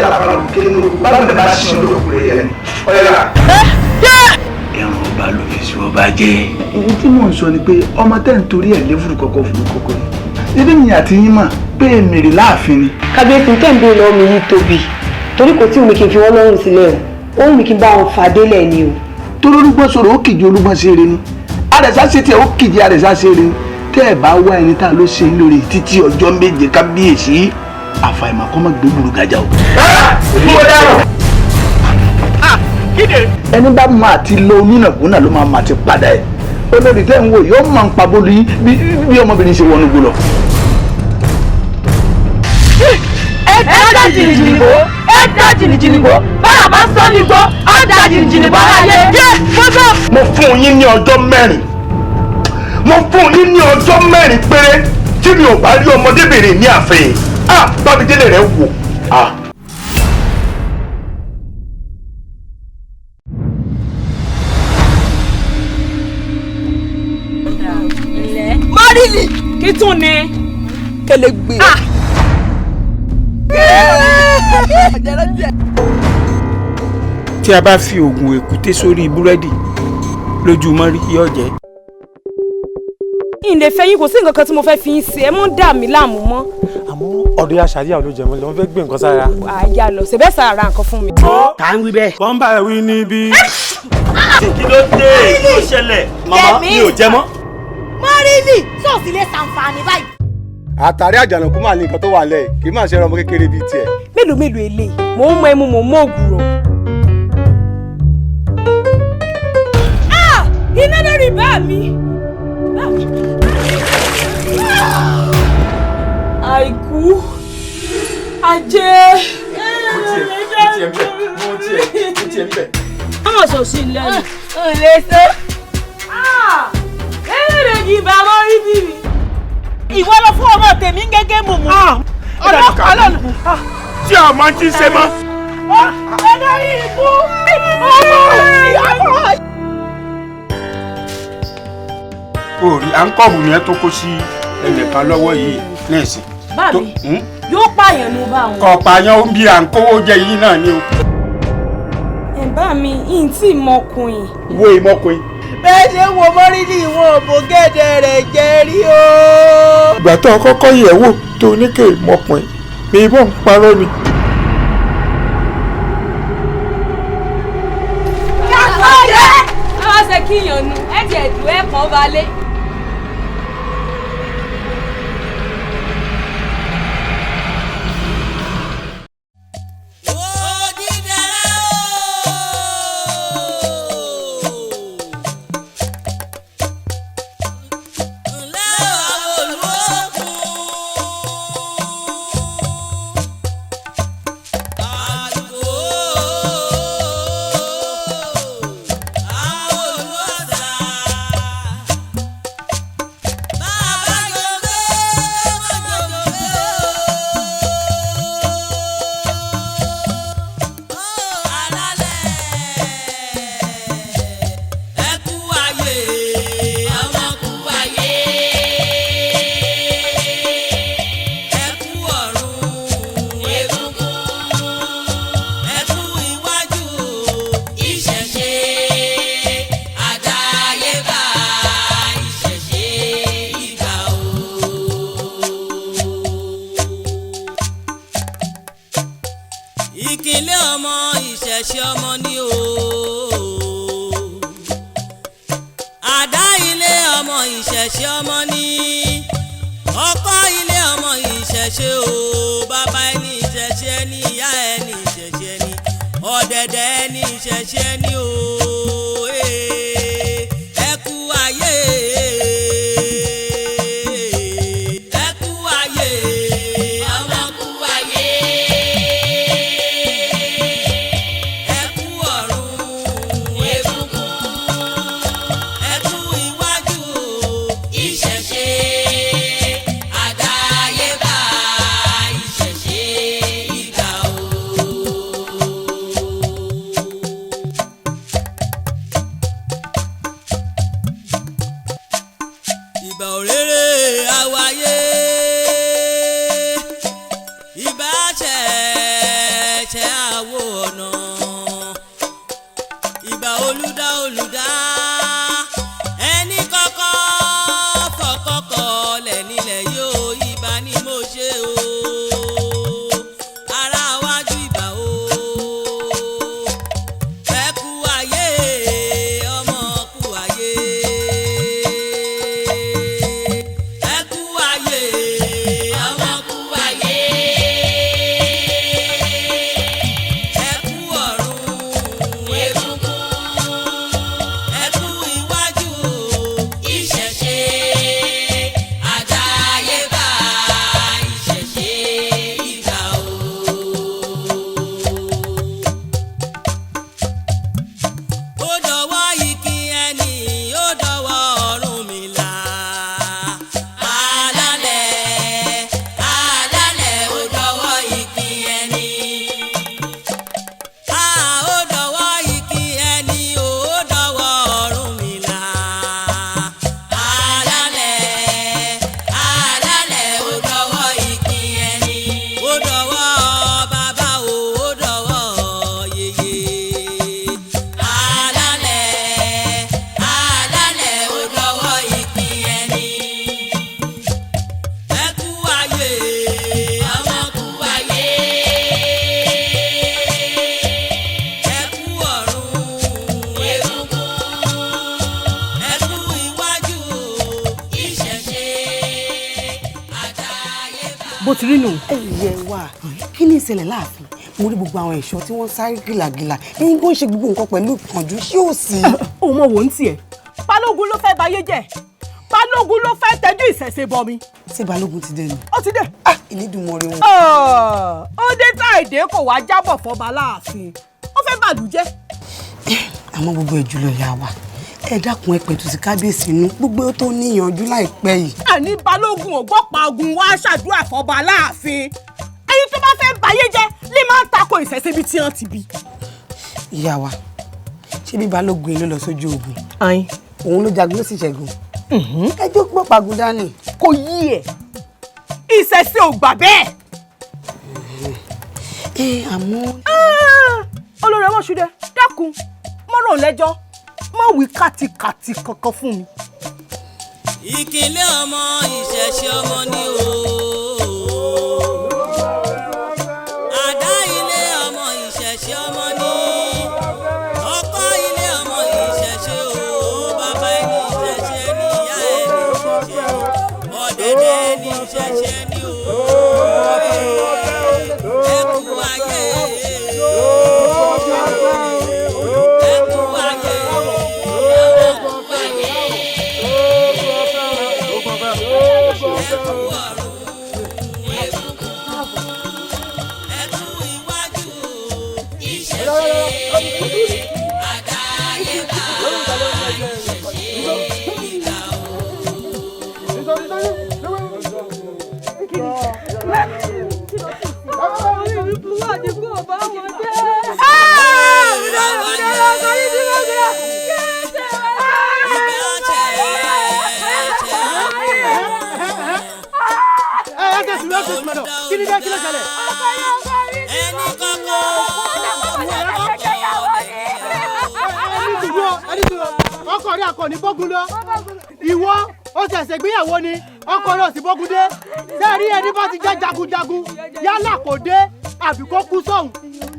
Àfàlà kéré ní ogun bá bẹ̀rẹ̀ bá ṣe olókùn rẹ̀ yẹn ọ̀yẹ́lá. Ẹran ọba ló fi sí ọba jẹ́. Èyí tí mò ń sọ ni pé ọmọ tẹ́ ń torí ẹ̀ lé fúrukọ̀kọ̀ fúrukọ̀kọ̀ yìí ebi mi àti yín mọ̀ pé èmèrè láàfin ni. Kábíyèsí tẹ́ ń béèrè lọ́wọ́ mi yìí tóbi torí kò tí ò mi kí n fi wọ́n lọ́rùn sílẹ̀ o, ó wù mí kí n bá wọn fà délẹ̀ ni o. Torí olúgbọ́n sọ̀rọ̀ ó kìjì olúgbọ́n ṣe eré ni, àrẹ̀sà ṣe tiẹ̀ ó kìjì àrẹ̀sà ṣe eré ni. Tẹ́ ẹ̀ bá wá ẹni tá a ló ṣe ń lórí títí ọjọ́ méje kábíyèsí, àfàìmọ̀ kọ́ mọ́ gbé gbùrù gàjà o. Mo dárò. Ẹni bá máa ti lọ onínàkúnà ló máa ti padà ẹ̀. Olórí tẹ́ ń wò yóò máa ń pa bólú yín bí ọmọbìnrin ṣe wọnú gbó lọ. Ẹ dá jìnnìjìnnì bò, ẹ dá jìnnìjìnnì bò, bára bá sọ ní gbọ́, á dá jìnnìjìnnì bò láyé. Mo fún yín ní ọjọ́ mẹ́rin, mo fún yín ní ọjọ́ mẹ́rin péré tí mi ò bá rí ọmọdébìnrin ní ààfin. Ah, Bámidélé rẹ̀ wò. Ah. Mọ́rìlì kí tún ni kẹlẹ gbé. Tí a bá fi oògùn èkúté sórí búrẹ́dì lójú mọ́rí yóò jẹ́. Ìǹdè fẹ́ yín, kò sí nǹkan kan tí mo fẹ́ fi yín ṣe, ẹ mọ́ ń dà mí láàmú mọ́. Àmọ́ ọ̀dọ̀ ya ṣàríyá ló jẹun lọ́n fẹ́ gbé nǹkan sára. Àyà lọ ṣẹ̀bẹ̀ sára nǹkan fún mi. Tá ń wí bẹ́ẹ̀. Bọ́ńbà ẹ̀ wí níbí. Kí ló dé? Kí ló ṣẹlẹ̀? Màmá mi ò jẹ mọ́. Mọ́rìlì sọ́ọ̀sì lè ṣàǹfààní báyìí. Àtàrí àjànàkú máa ní nǹkan tó wà lẹ̀ kì í máa ṣe ọmọ kékeré bíi tiẹ̀. Mélòó mélòó eléyìí, mò ń mọ ẹmu, mò ń mọ ògùrọ̀. Iná lórí bá mi. Àìkú ajé. Ọmọ sọ̀sí lẹ́nu. Ǹlẹ́ sọ. Ẹ̀rẹ̀ yìí bá lórí bí mi. Ìwọ lọ fún ọmọ tèmi ń gẹ́gẹ́ mùmú. Ọlọ́pàá lọ́nà. Tí a máa ti ṣe mọ́. Olórí ikú ọmọ ìyàwó. Orí à ń kọ̀wù ni ẹ tó kó sí ẹnìkan lọ́wọ́ yìí nísìn. Báàmí yóò pààyàn ló bá wọn. Kò pààyàn ó ń bí à ń kówó jẹ yìí náà ni o. Ẹ̀ bá mi, ìyìn tí ìmọ̀kùnrin. Wo ìmọ̀kùnrin. Bẹ́ẹ̀ ṣe wo Mọ́rìlì wọn ò bògẹ́dẹ̀ rẹ̀ jẹ́ rí o. Ìgbà tó kọ́kọ́ yẹ̀ wò tó ní kè mọ̀kùnrin mi ìbọn ń parọ́ ni. Ẹ wá ṣe kíyàn nu, ẹ tiẹ̀ dùn ẹ̀ kàn balẹ̀. Ìkìlẹ̀ ọmọ ìṣẹ̀ṣe ọmọ ni o. Àdá ilé ọmọ ìṣẹ̀ṣe ọmọ ni. Ọkọ ilé ọmọ ìṣẹ̀ṣe o. Bàbá ẹni ìṣẹ̀ṣe ẹni, ìyá ẹni ìṣẹ̀ṣe ẹni, ọ̀dẹ̀dẹ̀ ẹni ìṣẹ̀ṣe ẹni o. Ẹ kú ayé. Ẹ kú ayé. Ọmọ kú ayé. Ẹ kú ọ̀run egungun. Ẹ kú iwájú ìṣẹ̀ṣe. Àdáyébá ìṣẹ̀ṣe ìgbà o. Ìbà òréré àwáyé, ìbà ṣẹ̀ṣẹ̀ Bó ti rí nù. Ẹ yẹ wá, kí ni ìṣẹ̀lẹ̀ láàfin? Mo rí gbogbo àwọn ẹ̀ṣọ́ tí wọ́n sáré gìlàgìlà, ẹ̀yin kò ń ṣe gbogbo nǹkan pẹ̀lú ìkànjú, ṣé ò sí? Òun mọ̀ wò ń tiẹ̀. Balógun ló fẹ́ bayé jẹ́, Balógun ló fẹ́ tẹ́jú ìṣẹ̀ṣe bọ mi. Ṣé Balógun ti dé ni? Ó ti dé. Ìlédùmarè wọn. Ó dé tá èdè kò wá jábọ̀ fọba láàfin, ó fẹ́ bàlújẹ́. Àmọ́ gbogbo ẹ̀ jùlọ ìyá wa, ẹ dákun, ẹ pẹ̀tù sí kábíyèsí inú gbogbo tó níyànjú láìpẹ́ yìí. Àní Balógun ò gbọ́ pa ogun wá ṣàdúrà fọba láàfin, ẹni tó bá fẹ́ bayé jẹ́ lè máa ń tako ìṣẹ̀ṣe ibi tí wọ́n ti bí. Ìyá wa, ṣé bí Balógun yìí ló lọ sójú ogun? Òun ló jagun ló sì ṣẹ́gun. Ẹjọ́ gbọ́ pagun dání. Kò yí ẹ̀, ìṣẹ̀ṣe ò gbà bẹ́ẹ̀. Ẹ àmọ́. Olórí ọmọ ṣúdẹ, dákun, mọ́rọ̀ lẹ́jọ́, má wí kàtìkàtì kankan fún mi. Ìkìlẹ̀ ọmọ ìṣẹ̀ṣe ọmọ ni o. Àdá ilé ọmọ ìṣẹ̀ṣe ọmọ ni. Ọkọ ilé ọmọ ìṣẹ̀ṣe o. Bàbá ẹni ìṣẹ̀ṣe ni, ìyá ẹni ìṣẹ̀ṣe. Ọ̀dẹ̀dẹ̀ ẹni ìṣẹ̀ṣe ni o. Ẹ kú ayé. Ẹ kú ayé. Ẹ kú ayé. Ọkọ rẹ akọni bógun lọ, ìwọ ó ṣẹ̀ṣẹ̀ gbéyàwó ni, ọkọ rẹ ò sì bógun dé. Sẹ́ẹ̀rí ẹni bá ti jẹ́ jagunjagun, yálà kò dé àbí kó kú sọ́hùn,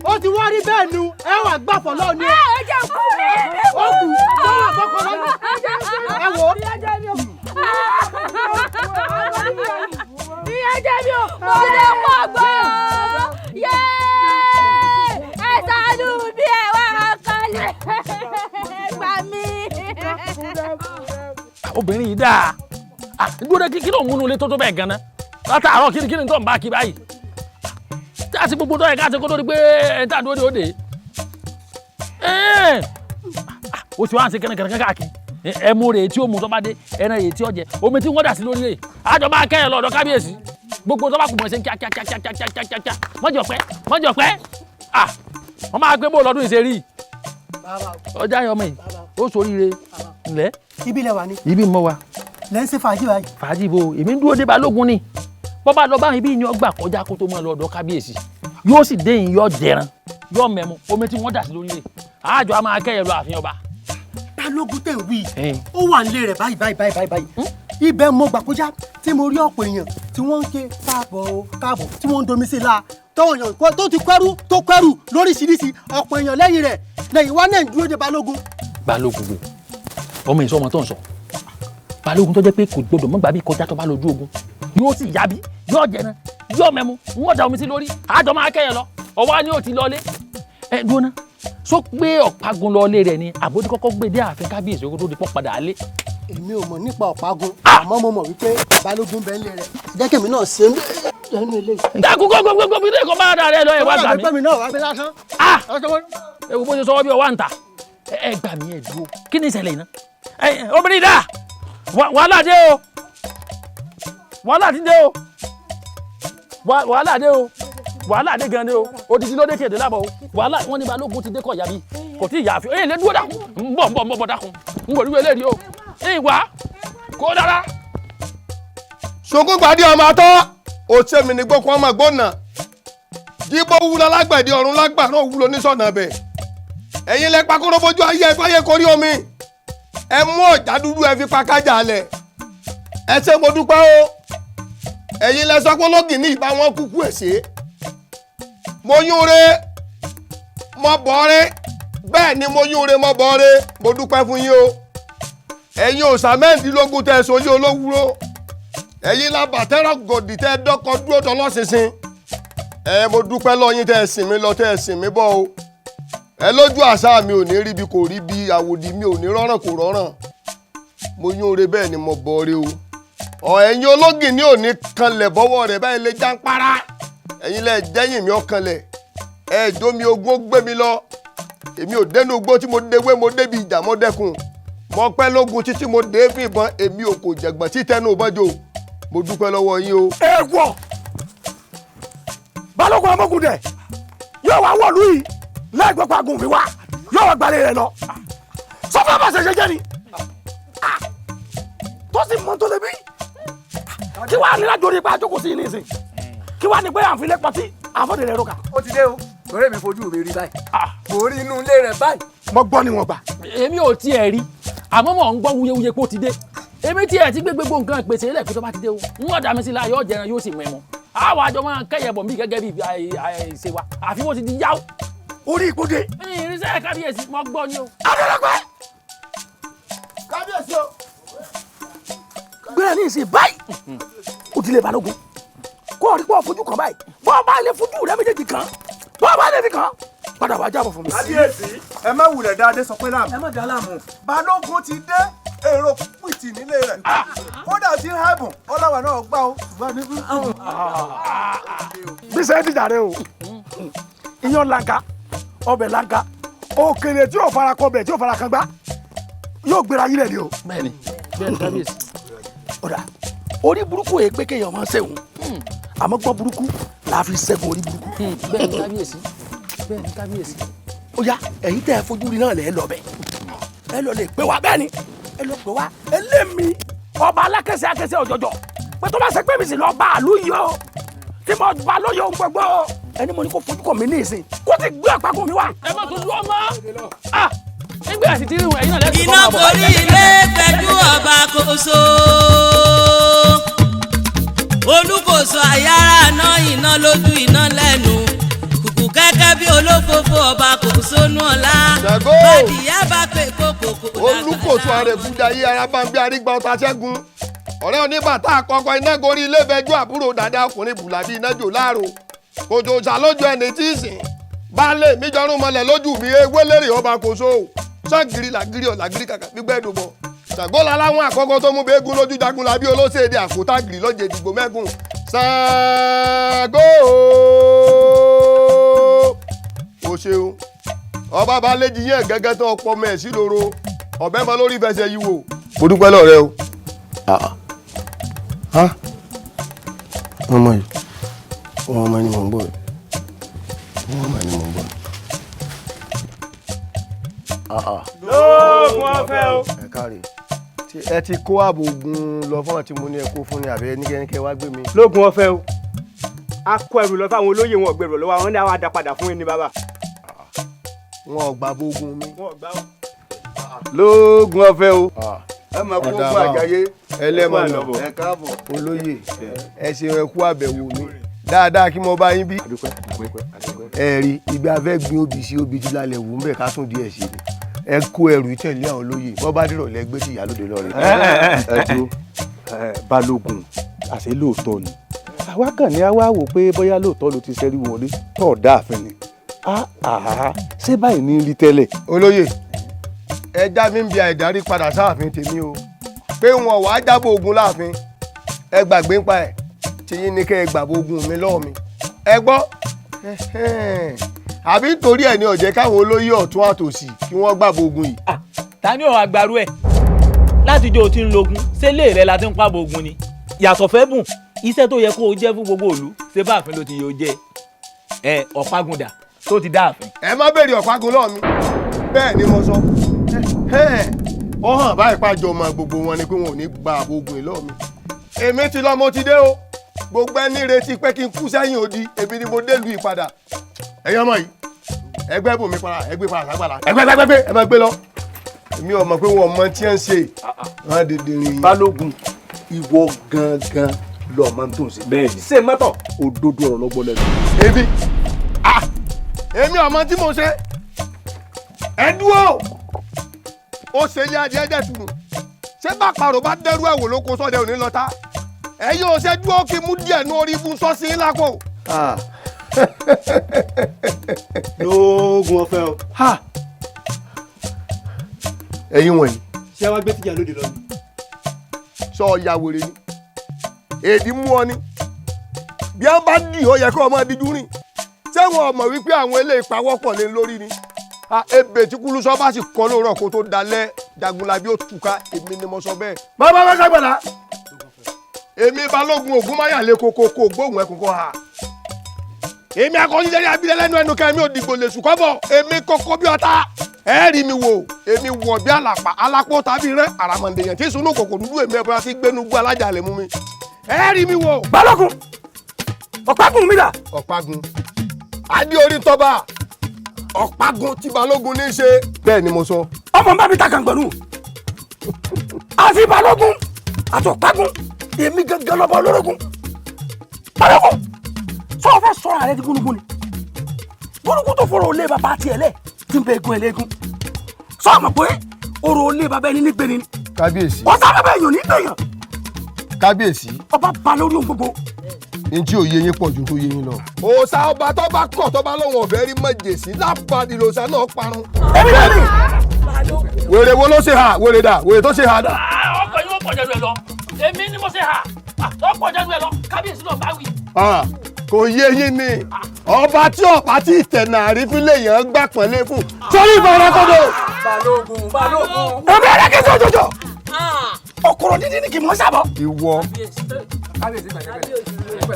ó ti wá rí bẹ́ẹ̀ nu, ẹ wà gbàfọ̀ lọ́ọ̀ ni. Ó kù lọ́wọ́ àbọ̀kọ lọ́nà ẹ wò ó. Ìyá jẹ́ mi ò mo lè pọ̀ gbọ́ yé, ẹ ṣàánú bí ẹ wá kọ́lé gbà mí. Obìnrin yìí dáa, gbọ́dọ̀ kí ló ń múnú ilé tó tó bẹ́ẹ̀ gan-an látàárọ̀, kí ni tó ń bá kí báyìí tí a ti gbogbo tó yẹ ká ti kó tó di pé ẹ̀ ń tà dúró de ó de o sì wá ń ṣe kẹ́nìkẹ́nì káàkiri. Ẹmu rè tí ó mu tó bá dé, ẹran rè tí ó jẹ, omi tí wọ́n dà sí lórí rè, àjọ máa kẹ́yìn lọ́dọ̀ kábíyèsí. Gbogbo tó bá kù mọ̀ ṣe ń kíákíákíákíákíá, mọ́jọ pẹ́ mọ́jọ pẹ́. Wọ́n máa gbé bó lọ́dún ìṣe rí ọjà yọmọ yìí ó soríire ńlẹ̀. Ibi lẹ wà ní. Ibi mọ wa. Lẹ́ ń ṣe fàájì báyìí. Fàájì bo, èmi ń dúró dé Balógun ni. Bọ́ bá lọ báyìí bí ìyẹn ọgbà kọjá kó tó mọ́ lọ́dọ̀ kábíyèsí, yóò sì dé yìí, yóò jẹran, yóò mẹ́mu, omi tí wọ́n dà sí lórí rẹ̀, àjọ a máa kẹ́yẹ̀ lọ ààfin ọba. Balógun tẹ̀ wí, ó wà nílé rẹ̀ báyìí báyìí báyìí báyìí. Ibẹ̀ mo gbà kọjá tí mo rí ọ̀pọ̀ èèyàn tí wọ́n ń ké káàbọ̀ o káàbọ̀, tí wọ́n ń domi sí i la, tọ́wọ̀n èèyàn tó ti kẹ́rù tó kẹ́rù lóríṣiríṣi, ọ̀pọ̀ èèyàn lẹ́yìn rẹ̀ lẹ́yìn wá náà dúró de Balógun. Balógun wo ọmọ ìsọ ọmọ tó ń sọ? Balógun tó jẹ́ pé kò gbọdọ̀ mọ́gbà bí kọjá tó bá lójú ogun, yóò sì yábí, yóò jẹran, yóò mẹ́mu, wọ́n da omi sí lórí, àjọ máa kẹ́yẹ lọ, ọwọ́ ni ó ti lọlé. Ẹ dúró ná, sọ pé ọ̀págun lọlé rẹ̀ ni àbójú kọ́kọ́ gbé dé ààfin kábíyèsí kó tó di pọ́ padà lé. Èmi ò mọ̀ nípa ọ̀págun, àmọ́ mo mọ̀ wípé Balógun bẹ́ẹ̀ lé rẹ̀, jẹ́ kèmi náà ṣe é nínú ilé yìí. Dákun kó gbogbo bí lẹ́kọ̀ọ́ bá dára ẹ lọ, ẹ wá gbà mí. Ọ̀rọ̀ mi náà wá gbé lásán. Ẹ wo bó ṣe sọ wọ́n bí ọwọ́ àǹtà, ẹ gbà mí, ẹ dúró, kí ni ìṣẹ̀lẹ̀ yìí ná? Obìnrin dà, wàhálà dé o, wàhálà ti dé o, wàhálà dé o, wàhálà dé gan dé o, odidi ló dé kéde lábọ̀ o, wàhálà wọn ní Balógun ti dé kọ̀ yàbí kò tí ì yàáfi, ẹ lè dúró dákun, ń bọ̀ ń bọ̀ ń bọ̀ dákun, ń bọ̀ níwèé lérí o, ẹ wá kó dára. Sunkún gbadé ọmọ atọ́ òṣèmí ní gbókun ọmọ gbóná jíbó wúlọ lágbẹ̀dẹ ọ̀run lágbàrán wúlò nísọ̀nà bẹ̀. Ẹ̀yin lẹ pakóró bójú ayé ẹ fáyé korí omi, ẹ mú ọ̀já dúdú ẹ fi pa kájà lẹ̀, ẹ ṣé mo dúpẹ́ o. Ẹ̀yin lẹ sọ pé lógì ní ìbá wọn kúkú ẹ̀ ṣe. Mo yún re mo bọ̀ re, bẹ́ẹ̀ ni mo yún re mo bọ̀ re, mo dúpẹ́ fún yín o. Ẹ̀yin òòṣà mẹ́rìndínlógún tẹ́ ẹ sọ yín olówúró, Ẹ̀yin la bàtẹ́rọ̀ gòdì tẹ́ dọ́kọ dúró tọ́ lọ́sinsin. Ẹ mo dúpẹ́ lọ́yìn tẹ́ ẹ sìn mí lọ tẹ́ ẹ sìn mí bọ́ o. Ẹ lójú àṣà mi ò ní rí bi kò rí bi, àwòdì mi ò ní rọ́ràn kò rọ́ràn. Mo yún oore bẹ́ẹ̀ ni mo bọ̀ ore o. Ọ̀ ẹ̀yin ológin ní òní kanlẹ̀ bọ́wọ́ rẹ̀ báyìí lè jàǹpara. Ẹ̀yin lẹ jẹ́yìn mi ọ̀kanlẹ̀. Ẹ jó mi ogún ó gbé mi lọ. Èmi ò dénú igbó tí mo dewé, mo débi ìjà mo dẹ́kun. Mo pẹ́ lógun títí mo dé fi ìbọn, èmi ò kò jẹ̀gbọ́n tí tẹnu ìbọn jò. Mo dúpẹ́ lọ́wọ́ yín o. Ẹ wọ Balógun Amógundẹ yóò wá wọ̀lú yìí láì gbọ́ pagun mi wá, yóò wá gbalẹ̀ rẹ̀ lọ. Sọfún bá ṣẹ̀ṣẹ̀ jẹ́ ni tó sì mọ tó lè bí kí wàá nílá jórí ipa àjókòó sí nísìn, kí wàá ní pé à ń fi lé pọtí àfọ̀dé rẹ̀ roka. Ó ti dé o, lórí mi fojú mi rí báyìí, mo rí inú ilé rẹ̀ báyìí. Mo gbọ́ ni wọ́n gbà. Èmi ò tiẹ̀ rí, àmọ́ mò ń gbọ́ wuyewuye pé ó ti dé. Èmi tiẹ̀ ti gbé gbogbo nǹkan ìpèsè ilẹ̀ pé tó bá ti dé o, ń ọ̀dà mi sí la yóò jẹran yóò sì mú ẹmu. Àwọn àjọ máa ń kẹ́yẹ̀ bọ̀ mí gẹ́gẹ́ bí ìṣe wa, àfi bó ti di yáwó. Orí ipò dé. Irinṣẹ́ kábíyèsí mo gbọ́ ni o. Adélọ́pẹ́. Kábíyèsí o. Gbéra ní ìsìn báyìí, ó ti lè Balógun. Kó o rí pé o fojú kan báyìí, bọ́ ọ bá lè fojú rẹ méjèèjì kan, bọ́ ọ bá lè fi kan, padà wá jábọ̀ fún mi. Kábíyèsí, ẹ má wulẹ̀ dáadé sọ pé láàmú. Ẹ má dá láàmú. Balógun ti dé, èrò pìtì nílé rẹ̀. Kódà tí ń hẹ́bùn, ọlọ́wà náà gbá o. Bí sẹ́yìn ti dàrẹ́ o, iyán lanka, ọbẹ̀ lanka, òkèlè tí yóò fara kọbẹ̀ tí yóò fara kan gbá, yóò gbéra yílẹ̀ ni o. Bẹ́ẹ̀ni, bẹ́ẹ̀ni kábíyèsí. Ọ̀dà, orí burúkú yẹ pé kéèyàn máa ṣẹ̀wọ̀n, àmọ́ gbọ́ burúkú la fi ṣẹ́gun orí burúkú. Bẹ́ẹ̀ni kábíyèsí, bẹ́ẹ̀ni kábíyèsí. Ó yá, ẹ̀yin tẹ́ ẹ fojú rí náà lẹ́ lọ bẹ̀, ẹ lọ lè pé wá bẹ́ẹ̀ ni, ẹ lọ pé wá ẹlẹ́mi ọba alákẹ́sẹ̀ akẹ́sẹ̀ ọ̀jọ̀jọ̀ pé tó bá ṣe pé mi sì lọ bá àlú yìí o, tí mo bá lóye ohun gbogbo ẹni mo ní kó fojú kàn mí ní ìsìn kó ti gbé àpapọ̀ mi wá. Ẹ má tún dúró mọ́. Nígbà tí tí ẹ̀yin náà lẹ́sìn Iná gorí ilé pẹ̀lú ọba kòso. Olúkòso àyàrá náà iná lójú iná lẹ́nu. Kùkù kẹ́kẹ́ bí olófófó ọba kòso nú ọ̀la. Bàdìyá bá pè kókò kò dàgbà. Olúkòso àrẹ̀kújayé arábàmbí arígbà ọ̀tá ṣẹ́gun. Ọ̀rẹ́ oníbàtà àkọ́kọ́ iná gorí ilé fẹjú àbúrò dàda ọkùnrin bùlàbí iná jò láàrò. Kòjò ṣàlójú ẹni tí ì sìn. Baálé mi jọrún mọlẹ̀ lójú mi ewé lérè ọba kòso. Ṣáàgìrì làgìrì ọ̀làgìrì kàkà gbígbẹ́ dùbọ̀. Ṣàngó láwọn àkọ́kọ́ tó mú bẹ́ẹ̀gùn lójú jagun labí olóṣèdè àkótá gìrì lọ́jẹ̀ ìdìgbò mẹ́gùn. Ṣàngó o ṣeun. Ọba balẹ̀jì yẹn gẹ́gẹ́ tó ọpọ mẹ́ sí loro ọ̀bẹ mọ lórí fẹsẹ̀ yìí wò. Mo dúpẹ́ lọ́rẹ́ o. Ọmọ yìí, ọmọ ni mò ń bọ̀ yìí. Ọmọ ni mò ń bọ̀ yìí. Lóògùn ọ̀fẹ́ o. Ẹ káre, ẹ ti kó ààbò ogun lọ fún àti mo ní ẹ kó fún ni àbẹ ẹnikẹ́nikẹ́ wá gbé mi. Lóògùn ọ̀fẹ́ o, a kó ẹrù lọ fáwọn olóyè wọn gbèrò lọ́wọ́ àwọn ní àwọn àdàpadà fún ẹni bàbá. Wọn ò gbà bógun mi. Wọn ò gbà o. Lóògùn ọ̀fẹ́ o. Ẹ máa kó fún àjàyè. Ẹlẹ́mọ̀nà ẹ káàbọ̀ olóyè, ẹ ṣeun ẹ kú àbẹ̀wò mi dáadáa kí mo bá yín bí. Ẹ rí ibi afẹ́ gbin obì sí obì tí lálẹ́ wù ú bẹ́ẹ̀ ká tún díẹ̀ sí ni. Ẹ kó ẹrù tẹ̀lé àwọn olóyè bọ́ bá dìrọ̀ lẹ́gbẹ́ tí ìyálóde lọ rẹ̀. Ẹ dúró Balógun, àṣé lóòótọ́ ni àwa kàn ní àwa wò pé bóyá lóòótọ́ ló ti ṣẹ́rí wọlé tọ̀ dáàfin ni ṣé báyìí ní rí tẹ́lẹ̀. Olóyè, ẹ já mi ń bi àìdárí padà sáàfin tèmi o, pé wọn wàá jábọ̀ ogun láàfin, ẹ gbàgbé ń pa ẹ̀ tìyín ní kẹ́ ẹ gbàgbọ́ ogun mi lọ́wọ́ mi. Ẹ gbọ́ àbí nítorí ẹ̀ ní ó jẹ́ káwọn olóyè ọ̀tún àtòsì kí wọ́n gbàgbọ́ ogun yìí. Ta ni ọ̀rọ̀ àgbàrú ẹ̀ látijọ́ o ti ń logun, ṣé lè rẹ la ti ń pàbọ̀ ogun ni? Yàtọ̀ fẹ́ bùn iṣẹ́ tó yẹ kó o jẹ́ fún gbogbo ìlú, ṣé báàfin ló ti yẹ o jẹ́ ẹ ọ̀págundà tó ti dáàfin. Ẹ má béèrè ọ̀págun lọ́ọ̀ mi, bẹ́ẹ̀ ni mo sọ. Ó hàn báyìí pàjọ ọmọ gbogbo wọn ni pé wọn ò ní gba àbò ogun yìí lọ́ọ̀ mi. Èmi ti lọ, mo ti dé o. Gbogbo ẹni retí pé kí n kú sẹ́yìn odi, èmi ni mo délùú ìpadà. Ẹ̀yin ọmọ yìí, ẹgbẹ́ bò mí para, ẹgbẹ́ para ságbàlá, ẹgbẹ́ ẹ máa gbé lọ. Èmi ò mọ̀ pé wọn mọ tí ń ṣe. Wọn dèdè rìn. Balógun, ìwọ gangan lọ máa ń tó ń ṣe. Bẹ́ẹ̀ni. Ṣé mọ́tọ̀ òdodo ọ̀rọ̀ lọ́gbọ́n lẹ́nu. Èmi èmi ọmọ tí mo ṣe. Ẹ dúró. Ó ṣe ilé adìẹ jẹ tùnú. Ṣé bá parò bá dẹ́rú ẹ̀wò lóko sọ́dẹ̀ òní lọ́ta? Ẹ̀yin ò ṣe dúró kí mú díẹ̀ ní orí ibú sọ́ọ̀sì yín lápò. Lóògùn ọ̀fẹ́ o. Ẹ̀yin wọ̀nyí. Ṣé wàá gbé tìjà lóde lọ ni? Sọ ya wèrè ni, èdè mú ọ ni. Bí wọ́n bá dì ó yẹ kó ọmọ díjú rìn. Ṣé wọn ò mọ̀ wípé àwọn eléyìí pawọ́pọ̀ lé lórí ni? Ebè tí Kúlúsọ bá sì kọ́ lóòrọ̀ kó tó dalẹ̀, Jagunlabi ó túká. Èmi ni mo sọ bẹ́ẹ̀. Bàbá bá sàgbàlá, èmi Balógun Ògúnmáyà lé kókókó gbóhùn ẹkùn kó ha. Èmi akọ́nijẹ́rẹ́ abilẹ̀ lẹ́nu ẹnu kẹ́mi ò dìgbò lè sùn kọ́bọ̀. Èmi kọ́kọ́ bí ọ̀tá ẹ rí mi wò, èmi wọ̀ bí àlàpà alápò tàbí rẹ àràmọ̀dèyàn tí sunú kòkò dúdú, èmi ẹ̀bùrà tí gbénu gbó alájà lè mú mi. Ẹ rí mi wò. Balógun, ọ̀págun mi dà. Ọ̀págun adé orí tọ́ba, ọ̀págun tí Balógun ní í ṣe. Bẹ́ẹ̀ ni mo sọ. Ọmọ bá mi ta kàngbọ̀nù àti Balógun àti ọ̀págun, èmi gangan lọ́ba olórogún. Balógun, sọ fẹ́ sọ̀rọ̀ àrẹ di gúnugún ni? Gúnugún tó fọ̀rọ̀ olé bàbá tiẹ̀ lẹ̀ tí ń bẹ egun ẹ̀ lẹ́gùn. Sọ ma pé ọ̀rọ̀ olé bàbá ẹni nígbẹ́ni ni. Kábíyèsí. Wọ́n sábà bẹ́ẹ̀ yàn nígbẹ̀yàn. Kábíyèsí. Ọba ba lórí ohun gbogbo. N tí ò yé yín pọ̀ ju tó yé yín lọ. Òòṣà ọba tó bá kọ̀ tó bá lóun ọ̀fẹ́ rí mọ̀jèsí lápàdé lòòṣà náà parun. Èmi náà ni. Wèrè wo ló ṣe hà? Wèrè dà, wèrè tó ṣe hà dà. Ọkọ̀ yìí ó pọ̀ jẹ́nu ẹ lọ. Èmi ni mo ṣe hà. Ó pọ̀ jẹ́nu ẹ lọ. Kábíyèsí ló bá wí. Kò yé yín ni. Ọba tí ọ̀pá tí ìtẹ̀nà àrífín lèèyàn gbà pọ̀nlé fún. Sórí ìbára kọ́dọ̀. Balógun, Balógun. Èmi ẹlẹ́kẹ̀sẹ̀ òjòjò. Ọ̀kọ̀rọ̀ dídí ni kì í mọ̀ sábọ̀. Ìwọ.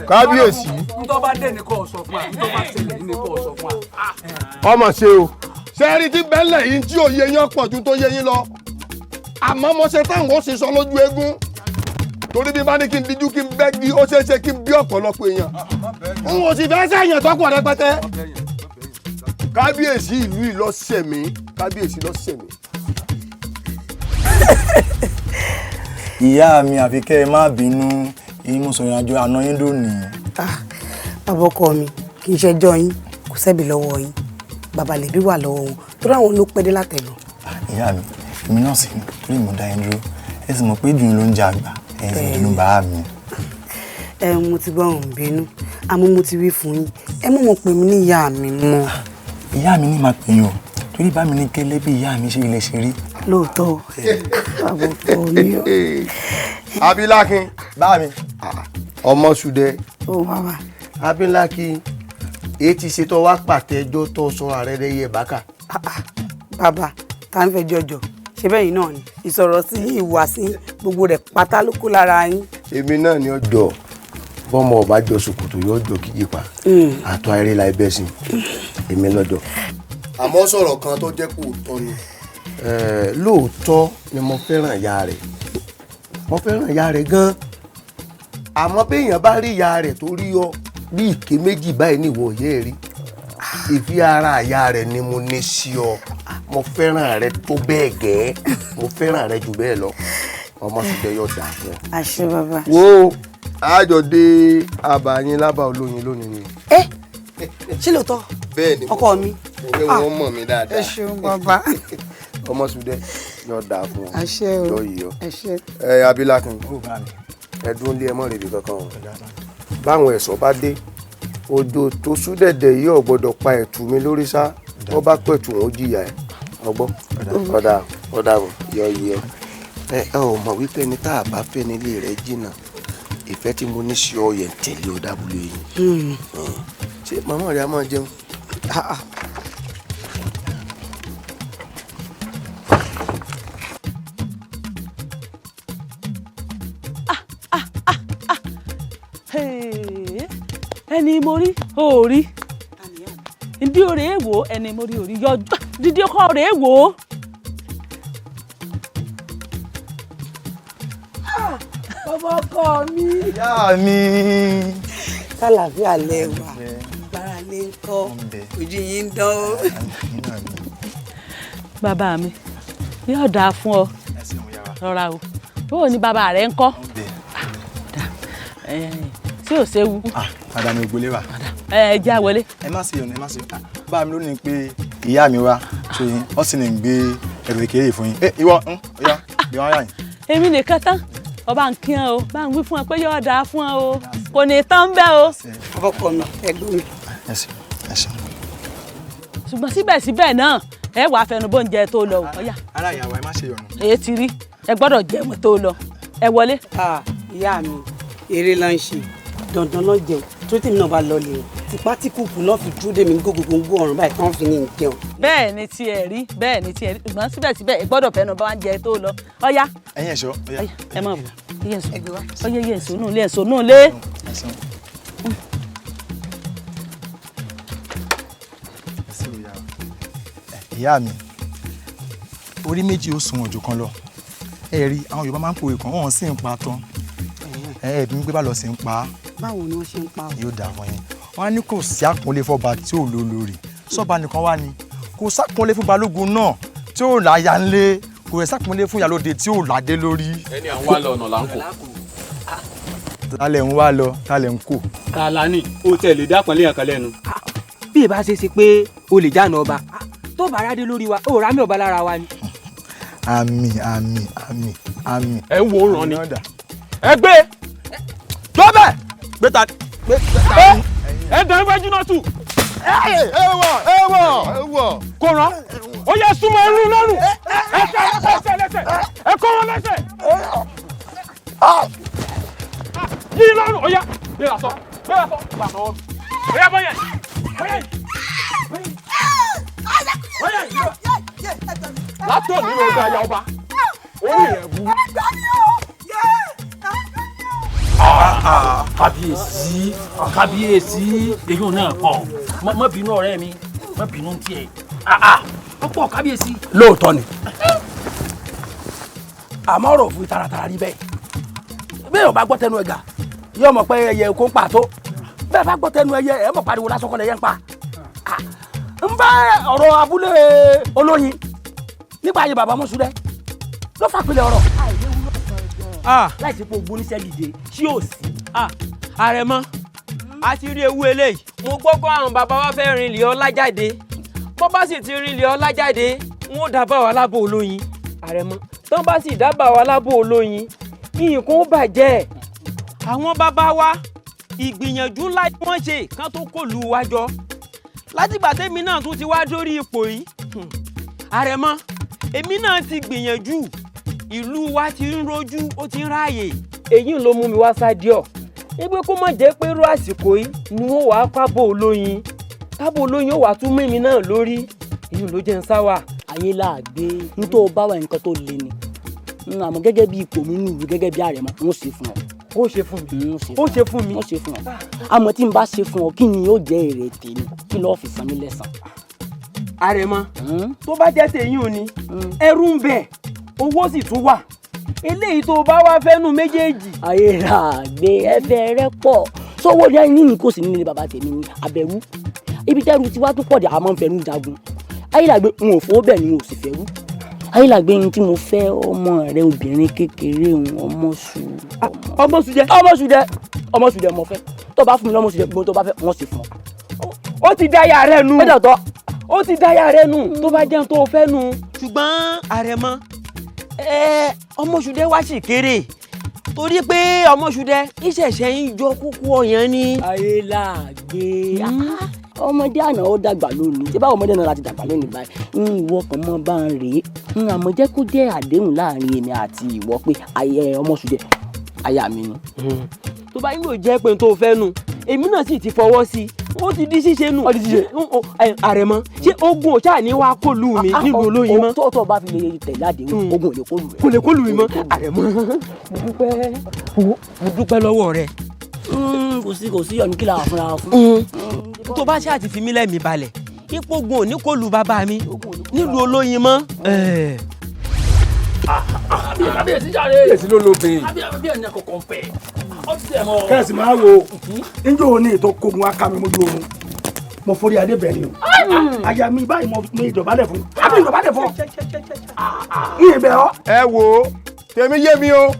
Kábíyèsí. Ntọ́ bá dé ni kò sọ fún wa, ntọ́ bá ṣẹlẹ̀ ni kò sọ fún wa. Ọmọ ṣe o. Sẹ́ẹ̀rì tí bẹ́lẹ̀ yìí tí òye yín pọ̀ ju tó yé yín lọ. Àmọ́ mo ṣe táwọn ó sì sọ lójú eégún. Torí bí bá ní kí n díjú kí n bẹ́ gí, ó ṣeé ṣe kí n bí ọ̀pọ̀lọpọ̀ èèyàn. N ò sì fẹ́ sẹ́yìn tọ́pọ̀ rẹpẹtẹ. Kábíyèsí ìlú yìí ló ṣẹ̀ mí, kábíyèsí ló ṣẹ̀ mí. Ìyá mi, àfi kẹ́ ẹ má bínú, èyí mo sọ̀rọ̀ àjọ àná yín lónìí. Bàbá ọkọ mi, kì í ṣẹjọ́ yín, kò sẹ́bi lọ́wọ́ yín. Bàbá lèbi wà lọ́wọ́ wọn, torí àwọn ló pẹ́ dé látẹ̀lú. Ìyá mi, èmi náà sì ni torí mo dá yín dúró. Ẹ sì mọ̀ pé ìdùnnú ló ń jẹ àgbà, ẹ̀yin sì dùnú bàá mi. Ẹ mo ti gbọ́ òun bínú, àmọ́ mo ti wí fún yín, ẹ mọ̀ mọ̀ pé mi ní ìyá mi mọ́. Ìyá mi ní máa pè yín o, torí bá mi ní kélé bí ìyá mi ṣe ilẹ̀ ṣe rí. Lóòótọ́, bàbá ọkọ mi o. Abilákin. Bá mi. Ọmọ Sùdẹ. Ó bàbá. Abilákin, èyí ti ṣe tó wá pàtẹ ẹjọ́ tó sọ ààrẹ rẹ yẹ bákà. Bàbá, ta ń fẹ́ jọjọ, ṣe bẹ́ẹ̀ yìí náà ni ìsọ̀rọ̀ sí ìwà sí gbogbo rẹ̀ pátá ló kó lára yín. Èmi náà ni ọjọ́ bọ́mọ ọba jọ ṣòkòtò yóò jọ kíjì pa àtọ́ ayé la ẹbẹ̀ sí èmi lọ́jọ́. Àmọ́ sọ̀rọ̀ kan tó jẹ́ kó tọ́ ni. Lóòótọ́ ni mo fẹ́ràn ìyá rẹ̀, mo fẹ́ràn ìyá rẹ̀ gan-an. Àmọ́ béèyàn bá rí ìyá rẹ̀ tó rí ọ bí ìké méjì báyìí ní ìwọ òye rí, ìfi ara ìyá rẹ̀ ni mo ní sí ọ. Mo fẹ́ràn rẹ tó bẹ́ẹ̀ gẹ́, mo fẹ́ràn rẹ jù bẹ́ẹ̀ lọ. Ọmọ Sùdẹ yóò dà fún ọ. Àṣẹ bàbá. Wo àjọ dé àbàyín lábà olóyin lónìí ni. Ẹ ṣé lóòótọ́? Bẹ́ẹ̀ ni ọkọ mi. Mo fẹ́ wọn mọ̀ mí dáadáa. Ẹ ṣeun bàbá. Ọmọ Sùdẹ yóò dà fún ọ. Àṣẹ o. Yóò yí ọ. Àṣẹ. Ẹ Abilákin, ẹdún lé ẹ mọ́ rèébi kankan o. Báwọn ẹ̀ṣọ́ bá dé, òjò tó sú dẹ̀dẹ̀ yìí ò gbọ́dọ̀ pa ẹ̀tù mi lórí sá. Wọ́n bá pẹ̀tù wọn ó jìyà ẹ̀. Ọgbọ́n ọ̀dà ọ̀dà yọ yí ọ. Ẹ ò mọ̀ wípé ẹni tá a bá fẹ́ nílé rẹ̀ jìnnà, ìfẹ́ tí mo ní sí ọ yẹn tẹ̀lé ọ dábúlé yìí. Ṣé màmá rẹ̀ á máa jẹun? Ẹni mo rí òórí ndí òrè wò, ẹni mo rí òórí yọ dídí ọkọ rè wò. Bàbá ọkọ mi. Ìyá mi. Kálàfíà lẹ wà, gbára lé ń kọ́, ojú yín ń dán o. Bàbá mi, yóò dáa fún ọ, rọra o. Báwo ni bàbá rẹ ń kọ́? Tí ò séwu. Padà mi ò gbélé wa. Ẹ já wọlé. Ẹ má ṣe ọ̀nà, ẹ má ṣe. Bá mi lónìí pé ìyá mi wá ṣe yín, wọ́n sì ní gbé ẹrù kékeré fún yín. Ẹ ìwọ, ọ̀yá, bí wọ́n yà yín. Èmi nìkan tán, Ọba ń kí ọ o, bá ń wí fún ọ pé yóò dáa fún ọ o, kò ní tán bẹ́ẹ̀ o. Ọkọ mi, ẹ̀gbọ́n mi. Ẹ ṣeun, ẹ ṣeun. Ṣùgbọ́n síbẹ̀síbẹ̀ náà ẹ wàá fẹnu bóúnjẹ tó lọ o. Ọ̀yá. Ara ìyàwó, ẹ má ṣe yọnu. Èyí ti rí, ẹ gbọ́dọ̀ jẹun tó lọ. Ẹ wọlé. Ìyá mi, eré la ń ṣe, dandan ló jẹun tó tèmi náà bá lọ lè o, tipa tí kùkù náà fi dúró dè mí gbogbogbò ọ̀run báyìí tán fi ní í jẹun. Bẹ́ẹ̀ ni tiẹ̀ rí, bẹ́ẹ̀ ni tiẹ̀ rí, ṣùgbọ́n síbẹ̀síbẹ̀ ẹ gbọ́dọ̀ fẹnu bá oúnjẹ tó lọ. Ọ̀yá. Ẹ̀yin ẹ̀ṣọ́, ọ̀yá. Ẹ má bọ̀, iye ẹ̀sùn, ọ̀yá, iye ẹ̀sùn nù lé, ẹ̀sùn nù lé. Ẹ ṣeun. Ẹ ṣeun, ìyá wa. Ìyá mi, orí méjì ó sunwọ̀n jù kan lọ. Ẹ rí àwọn Yorùbá máa ń pòwe kan, wọ́n sì ń pa tán. Ẹ bí pé bá lọ sí ń pa á. Báwo ni wọ́n ṣe ń pa o? Yóò dà fún yín. Wọ́n á ní kò sí àpọ́nlé fọba tí ò lólórí, sọ́ba nìkan wá ni kò sápọ́nlé fún balógun náà tí ò láya ńlé, kò rẹ̀ sápọ́nlé fún ìyálóde tí ò ládé lórí. Ẹni à ń wá lọ ọ̀nà là ń kó. Tálẹ̀ ń wá lọ, tálẹ̀ ń kó. Tààlà ni ó tẹ̀lé dápọ̀nlé yàn kan lẹ́nu. Bí ìbá ṣe ṣe pé o lè jáàna ọba tó bá rádé lórí wa, ó rà mí ọba lára wa ni. Àmín, àmín, àmín, àmín. Ẹ ń wo ràn ni. Ẹ gbé. Tó bẹ́ẹ̀ gbé ta gbé ta. Ẹ dàn iwájú náà tù. Ẹ wọ, ẹ wọ, ẹ wọ. Kò rán. Ó yẹ súnmọ́ irú lọ́rùn. Ẹsẹ̀ ẹsẹ̀ lẹ́sẹ̀. Ẹ kó wọn lẹ́sẹ̀. Yí lọ́rùn. Ó yá. Gbéra sọ. Gbéra sọ. Gbà sọ. Ó yá bọ́yẹ̀. Bọ́yẹ̀. Bọ́yẹ̀. Látọ̀ nínú ọgbà ya ọba. Orí rẹ̀ wú. Kábíyèsí, kábíyèsí, èyí ò náà kọ, má bínú ọ̀rẹ́ mi, má bínú tiẹ̀, ó pọ̀ kábíyèsí. Lóòótọ́ ni, àmọ́ ọ̀rọ̀ òfin taratara rí bẹ́ẹ̀. Bẹ́ẹ̀ ò bá gbọ́ tẹnu ẹ̀gà, yóò mọ̀ pé ẹyẹ kò ń pa tó. Bẹ́ẹ̀ bá gbọ́ tẹnu ẹyẹ, ẹ̀ mọ̀ pariwo lásán kọ́ lẹ́yẹ ń pa. Ń bá ọ̀rọ̀ abúlé olóyin nígbà ayé bàbá Mọ́súdẹ́ ló fàpilẹ̀ ọ̀rọ̀. Láìsí pé ogun oníṣẹ́ dìde tí ò sí. Àrẹ̀mọ, a ti rí ewu eléyìí. Mo gbọ́ pé àwọn bàbá wa fẹ́ rin ilé ọlá jáde. Bọ́ bá sì ti rin ilé ọlá jáde, wọ́n ó dábàá wa lábò olóyin. Àrẹ̀mọ, tán bá sì dábàá wa lábò olóyin, nǹkan ó bàjẹ́. Àwọn bàbá wa, ìgbìyànjú ńlá ni wọ́n ṣe kán tó kó lù wá jọ. Látìgbà tèmi náà tún ti wá dórí ipò yìí. Àrẹ̀mọ, èmi náà ti gbìyànjú, ìlú wa ti ń rojú, ó ti ń ráàyè. Èyí ló mú mi wá sádìọ̀ wípé kó má jẹ́ pé irú àsìkò yìí ni wọ́n wàá kábò olóyin, kábò olóyin ó wàá tún mímí náà lórí, èyí ló jẹ́ ń sá wà. Ayé láàgbé ní tó bá wà, nǹkan tó le ni, àmọ́ gẹ́gẹ́ bí ipò mi nùlù, gẹ́gẹ́ bí àrẹ̀mọ, n ó ṣe fún ọ. Ó ṣe fún mi, ó ṣe fún mi, ó ṣe fún ọ. Àmọ́ tí n bá ṣe fún ọ, kí ni yóò jẹ́ èrè tèmi? Kí lọ́ọ́ fi san mí lẹ́san? Àrẹ̀mọ, tó bá jẹ́ tèyí ò ní ẹrú ń bẹ, owó sì tún wà, eléyìí tó bá wá fẹ́nu méjèèjì. Ayé rà gbé ẹfẹ rẹ pọ̀ sọ́wọ́ ní ẹni ní kò sí nílé bàbá tèmi ní abẹ́rú, ibi tẹ́rù tiwa tún pọ̀ dé, àmọ́ ń fẹ́rù jagun. Ayé là gbé n ò fowó bẹ́ẹ̀ ni n ò sì fẹ́rù. Ayé là gbé ní tí mo fẹ́ ọmọ rẹ obìnrin kékeré ń ọmọ sùn. Ọmọ sùn jẹ. Ọmọ sùn jẹ, ọmọ sùn jẹ mo fẹ́. Tó bá fún mi lọ́mọ sùn jẹ, gbogbo tó bá fẹ́ wọ́n sì fún ọ. Ó ti dáyà rẹ nù. Ó dàtọ̀. Ó ti dáyà rẹ nù, tó bá jẹun tó fẹ́ nù. Ṣùgbọ́n Àrẹ̀mọ, Ọmọṣùdẹ wá sì kéré, torí pé Ọmọṣùdẹ ìṣẹ̀ṣẹ̀ ń jọ kúkú ọyàn ni. Ayé là gbé ọmọdé àná ó dàgbà lónìí, ṣé báwo ọmọdé náà láti dàgbà lónìí báyìí? Ń ìwọ kan mọ bá ń rèé, ń àmọ́ jẹ́ kó jẹ́ àdéhùn láàrin èmi àti ìwọ pé ayé Ọmọṣùdẹ aya mi ni. Tó bá yóò jẹ́ pé n tó fẹ́ nu, èmi náà sì ti fọwọ́ sí i, ó ti di ṣíṣe nù. Àrẹ̀mọ, ṣé ogun ọ̀ṣà ni wàá kó lù mí nílùú olóyin mọ́? Tó bá fi lè tẹ̀lé àdéhùn, ogun ò lè kó lù rẹ. Kò lè kó lù mí mọ́. Àrẹ̀mọ, mo dúpẹ́ lọ́wọ́ rẹ. Kò sí ọ̀nù kí la wà fúnra fún. Tó bá ṣáà ti fi mí lẹ́mìí balẹ̀, ipò ogun ò ní kó lu bàbá mi nílùú olóyin mọ́. Kábíyèsí jàre. Kábíyèsí ló lo bẹ́ẹ̀. Kábíyèsí ní kò kàn fẹ́. Kẹ́sì máa wo njẹ́ òní ètò kogun aka mi mojú oorun, mo forí adé bẹ̀rẹ̀ ni o, aya mi báyìí mo ní ìdọ̀bálẹ̀ fún, àbí ìdọ̀bálẹ̀ fún yìí bẹ̀ ọ́. Ẹ wo, tèmi yé mi o,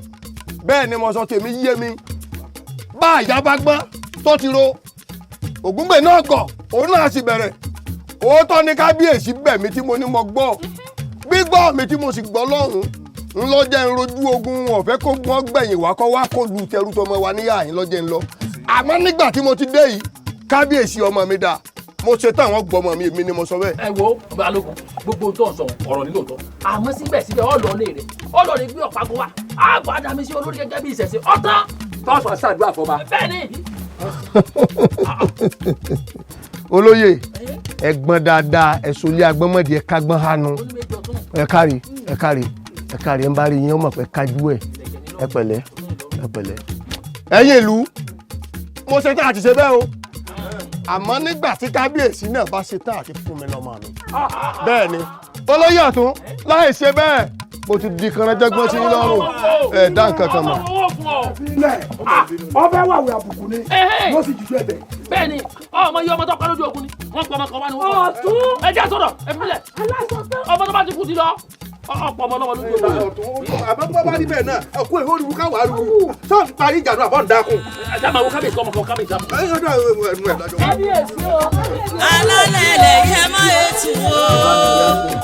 bẹ́ẹ̀ ni mo sọ, tèmi yé mi. Bá àyà bá gbọ́n tó ti ro Ògúngbè náà gọ̀, òun náà sì bẹ̀rẹ̀. Òótọ́ ni kábíyèsí bẹ̀ mí tí mo ní mo gbọ́, gbígbọ́ mi tí mo sì gbọ́ lọ́hùn-ún, Ńlọ́jẹ́ ń rojú ogun ọ̀fẹ́ kó gbọ́n gbẹ̀yìn wá kọ́ wá kó lu tẹrú tọmọ wa níyà yín lọ́jẹ́ ń lọ. Àmọ́ nígbà tí mo ti dé yìí, kábíyèsí ọmọ mi dà, mo ṣe tán àwọn gbọmọ mi, èmi ni mo sọ bẹ́ẹ̀. Ẹ wo Balógun, gbogbo tó ń sọ ọ̀rọ̀ ní lóòótọ́, àmọ́ síbẹ̀síbẹ̀ ọ̀lọ́ọ̀lẹ̀ rẹ̀ ọ̀lọ́ọ̀lẹ̀ gbé ọ̀págun wa àgbà dàmí sí olórí gẹ́gẹ́ bí ìṣẹ̀ṣe ọ̀tán. Tọ́sán ṣàdúrà fọba. Bẹ́ẹ̀ ni. Olóyè, ẹ̀gbọ́n dáadáa, ẹ̀sùn ilé agbọ́nmọ̀dì, ẹ̀ka gbọ́n hánu, ẹ kárí, ẹ kárí, ẹ kárí, ẹ ń bá rí yín ọmọ pé kájú ẹ, ẹ pẹ̀lẹ́, ẹ pẹ̀lẹ́. Ẹ̀yin ìlú, mo ṣe tán àti ṣe bẹ́ẹ̀ o, àmọ́ nígbà tí kábíyèsí náà bá ṣe tán àti fún mi lọ́mọ mi. Bẹ́ẹ̀ ni, olóyè ọ̀tún, láì ṣe bẹ́ẹ̀ mo ti di kanranjẹ́gbọ́n sí yín lọ́rùn, ẹ̀ dá nǹkan kan mọ̀. Ọbẹ̀ wà wẹ̀ àbùkù ni wọ́n sì jùjú ẹ̀bẹ̀. Bẹ́ẹ̀ni, ọmọ yìí ọmọ tó pa lójú ogun ni wọ́n pọ ọmọ kan wá ní wọ́n. Ọ̀tún. Ẹ jẹ́ sọ̀rọ̀ ẹ fílẹ̀ ọmọ tó bá ti kú ti lọ ọ̀pọ̀ ọmọ lọ́wọ́ lójú ogun. Àmọ́ bọ́ bá níbẹ̀ náà ọkọ èho olùwù káwá rú sọ́ọ̀n parí ìjà náà àbọ̀ ń dákun. Ẹ jẹ́ máa wo kábíyèsí ọmọ kan kábíyèsí ọmọ. Ẹ yọjọ́ ẹnu ẹ̀ lọ́jọ́. Kábíyèsí o. Alálẹ̀ lẹ̀ yẹ mọ́ ètò o.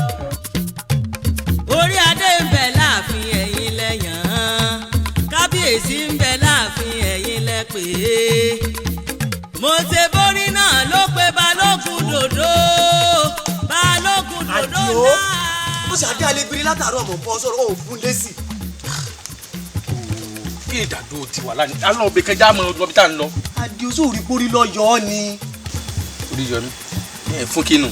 Orí adé ń bẹ láàfin ẹ̀yin lẹ́yàn án, kábíyèsí ń bẹ láàfin ẹ̀yin lẹ́ pè é. Mo ṣe borí náà ló pe Balógun dòdò, Balógun dòdò náà. Ó ṣàdé alẹ́gbẹ̀rẹ́ látàárọ̀ mọ̀ bọ́ sọ̀rọ̀ ó fún lẹ́sì. Kí ìdàdó ti wà lánàá, alọ́ ọbẹ̀ kẹjá mọ ọdún tá à ń lọ. Àdìó sóòrí pórí lọ yọ ọ́ ni. Orí yọ mí, ẹ fún kínú.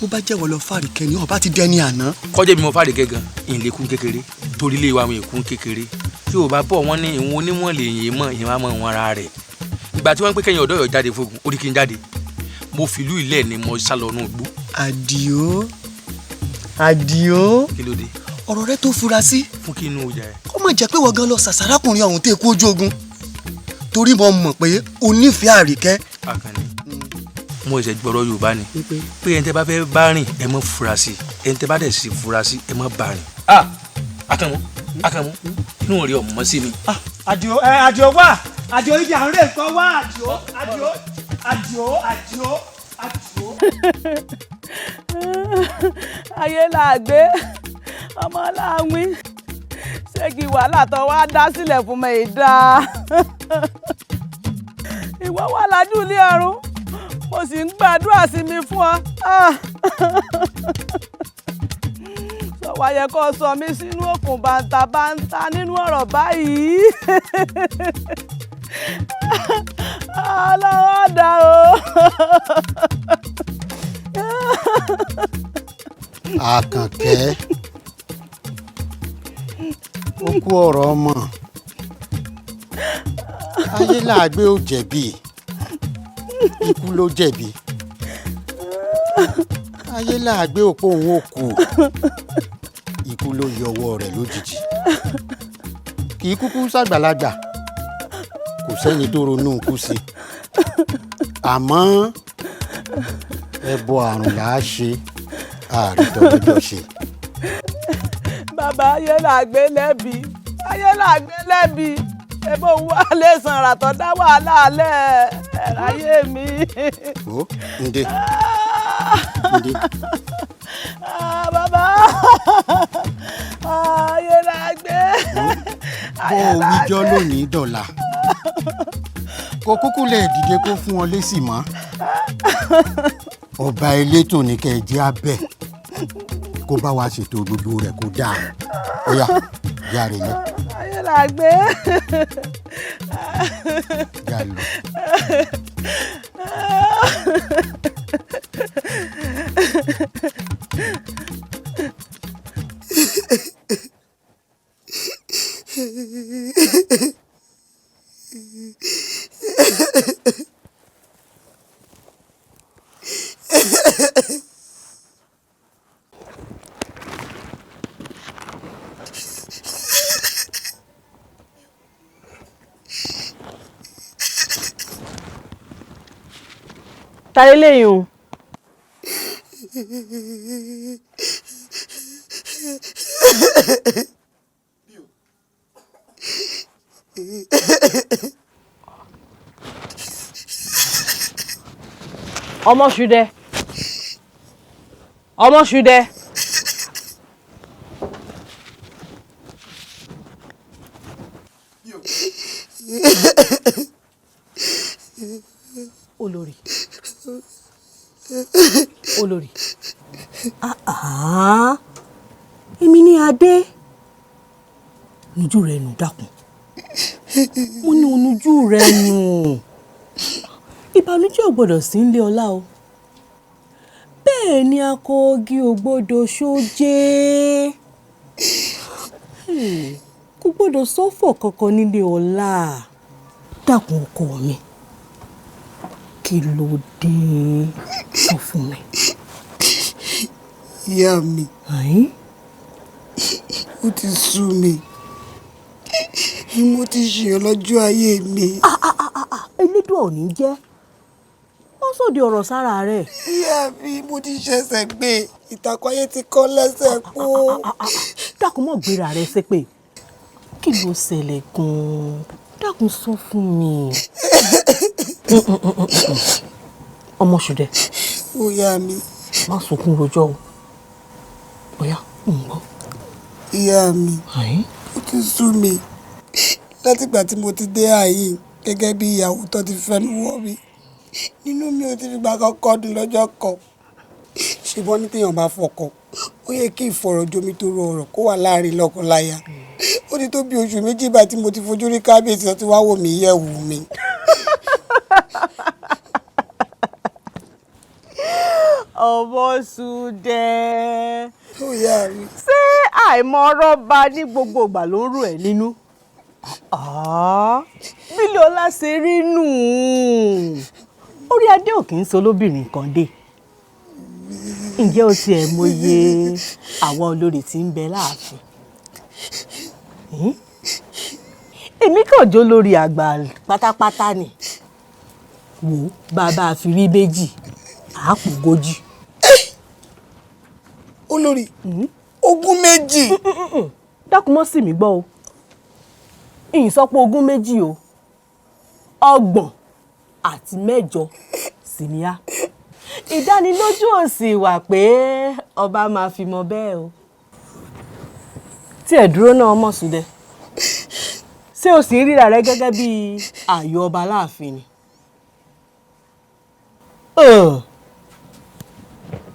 Bó bá jẹ́wọ́ lọ fàríkẹ́ ni ọba ti dẹni àná. Kọjá mi mo fàríkẹ́ gan, ìlẹ̀kùn kékeré torí ilé wa àwọn èkún kékeré. Tí o bá bọ̀ wọ́n ní ìwọ̀n oníwọ̀n lè yìn mọ́ ìwọ̀n àmọ́ wọn ara rẹ̀. Ìgbà tí wọ́n ń pé kẹ́yìn ọ̀dọ́ yọ̀ jáde fógun, orí kí n jáde. Mo fìlú ilẹ̀ ni mo sá lọ nù gbó. Àdìó, Àdìó. Kí ló dé? Ọ̀rọ̀ rẹ tó fura sí. Fún kí inú ọjà ẹ. Kó má jẹ́ pé wọ́n gan lọ sàsárákùnrin ọ̀hún tẹ́ kú ojú ogun. Torí mo mọ̀ pé o nífẹ̀ẹ́ Àríkẹ́. Àkànní, mo ṣe gbọ́rọ̀ Yorùbá ni pé ẹni tẹ́ bá fẹ́ bá rìn ẹ má fura sí, ẹni tẹ́ bá dẹ̀ sì fura sí ẹ má bá rìn. Ah! Àkànmú, Àkànmú, inú rẹ ọmọ sí mi. Àdìó, ẹ Àdìó wá, Àdìó ibi à ń rè nǹkan wá, Àdìó, Àdìó, Àdìó, Àdìó, Àdìó. Ayé là gbé, ọmọ láwìn, ṣé kí wàhálà tó wá dá sílẹ̀ fún mi dáa? Ìwọ wà lájú ilé ọ̀run, mo sì ń gbàdúrà sí mi fún ọ. Sọ wá yẹ kó sọ mí sínú òkun bàǹtàbàǹtà nínú ọ̀rọ̀ báyìí. Ọlọ́wọ́ dá o. Àkànkẹ́, ó kú ọ̀rọ̀ ọmọ. Ayé làgbé ò jẹ̀bi, ikú ló jẹ̀bi. Ayé làgbé òpó òun ò kú, ikú ló yọ ọwọ́ rẹ̀ lójijì. Kì í kúkú ṣàgbàlagbà, kò sẹ́ni tó ronú kú sí. Àmọ́ ẹbọ àrùn là á ṣe, àrítọ́jọ́ ṣe. Bàbá, ayé làgbé lẹ́bi, ayé làgbé lẹ́bi, ebo wà lè sanra tó dá wàhálà alẹ́ ẹ̀ráyé mi. Ó ǹdè ǹdè. Bàbá, ayé làgbé. Bó o wíjọ́ lónìí dọ̀la, kò kúkú lè dìde kó fún ọ lésì mọ́. Ọba elétò ní kẹ́ ẹ jẹ́ abẹ́ kó bá wa ṣètò gbogbo rẹ̀ kó dáa. Ó yá, yára ilé. Ayé làgbé. Yá lọ. Ta leléyìí o? Ọmọṣúdẹ, Ọmọṣúdẹ. Olórí, olórí, ah, èmi ní adé, nujú rẹ nù, dákun, mo ní onujú rẹ nù. Ìbànújẹ́ ò gbọ́dọ̀ sí nílé ọlá o, bẹ́ẹ̀ ni akọ ogi ò gbọ́dọ̀ ṣoje, kò gbọ́dọ̀ ṣọ̀fọ̀ kankan nílé ọlá. Dákun ọkọ mi, kí ló dé? Sọ fún mi. Ìyá mi, ó ti sú mi, mo ti ṣèyàn lọ́jọ́ ayé mi. Elédùà ò ní jẹ́ wọ́n sòdì ọ̀rọ̀ sára rẹ̀. Ìyá mi, mo ti ṣẹ̀ṣẹ̀ gbé, ìtàkùn ayé ti kọ́ lẹ́sẹ̀ kó. Dákun, mọ́ gbéra rẹ ṣépè, kí ló ṣẹlẹ̀ gan-an? Dákun, sọ fún mi. Ọmọ ṣùdẹ. Ìyá mi. Má sunkún rojọ́ o, bóyá ń gbọ́. Ìyá mi, ó ti sú mi látìgbà tí mo ti dé ààyè gẹ́gẹ́ bí ìyàwó tó ti fẹ́nu wọ̀ mí. Nínú mi ò ti fìgbà kankan dùn lọ́jọ́ kan. Ṣùgbọ́n ní téèyàn bá fọkọ, ó yẹ kí ìfọ̀rọ̀jomitoro ọ̀rọ̀ kó wà láàrin lọ́kọláya. Ó ti tó bí oṣù 2 báyìí tí mo ti fojú rí kábíyèsí tó ti wá wò mí yẹ̀wù mi. Ọmọ Sùdẹ̀, ṣé àìmọ̀ ọ̀rọ̀ bá ní gbogbo ìgbà ló ń rò ẹ́ nínú? Bílẹ̀ ọlá ṣe rí nù, orí adé ò kì í ṣe olóbìnrin kan dé. Ǹjẹ́ o tiẹ̀ mọye àwọn olórí tí ń bẹ láàfin? Èmi kàn jó lórí àgbà pátápátá ni. Wò ó, bàbá fi rí 2, àápò 40. Olórí, 22. Dákun, mọ́ sì mí gbọ́ o, ìyìn sọ pé 22 o, 38 sì ni á. Ìdánilójú ò sì wà pé ọba máa fi mọ bẹ́ẹ̀ o. Tí ẹ̀ dúró náà, ọmọ Sùdẹ, ṣé o sì ń ríra rẹ gẹ́gẹ́ bí ààyò ọba láàfin ni?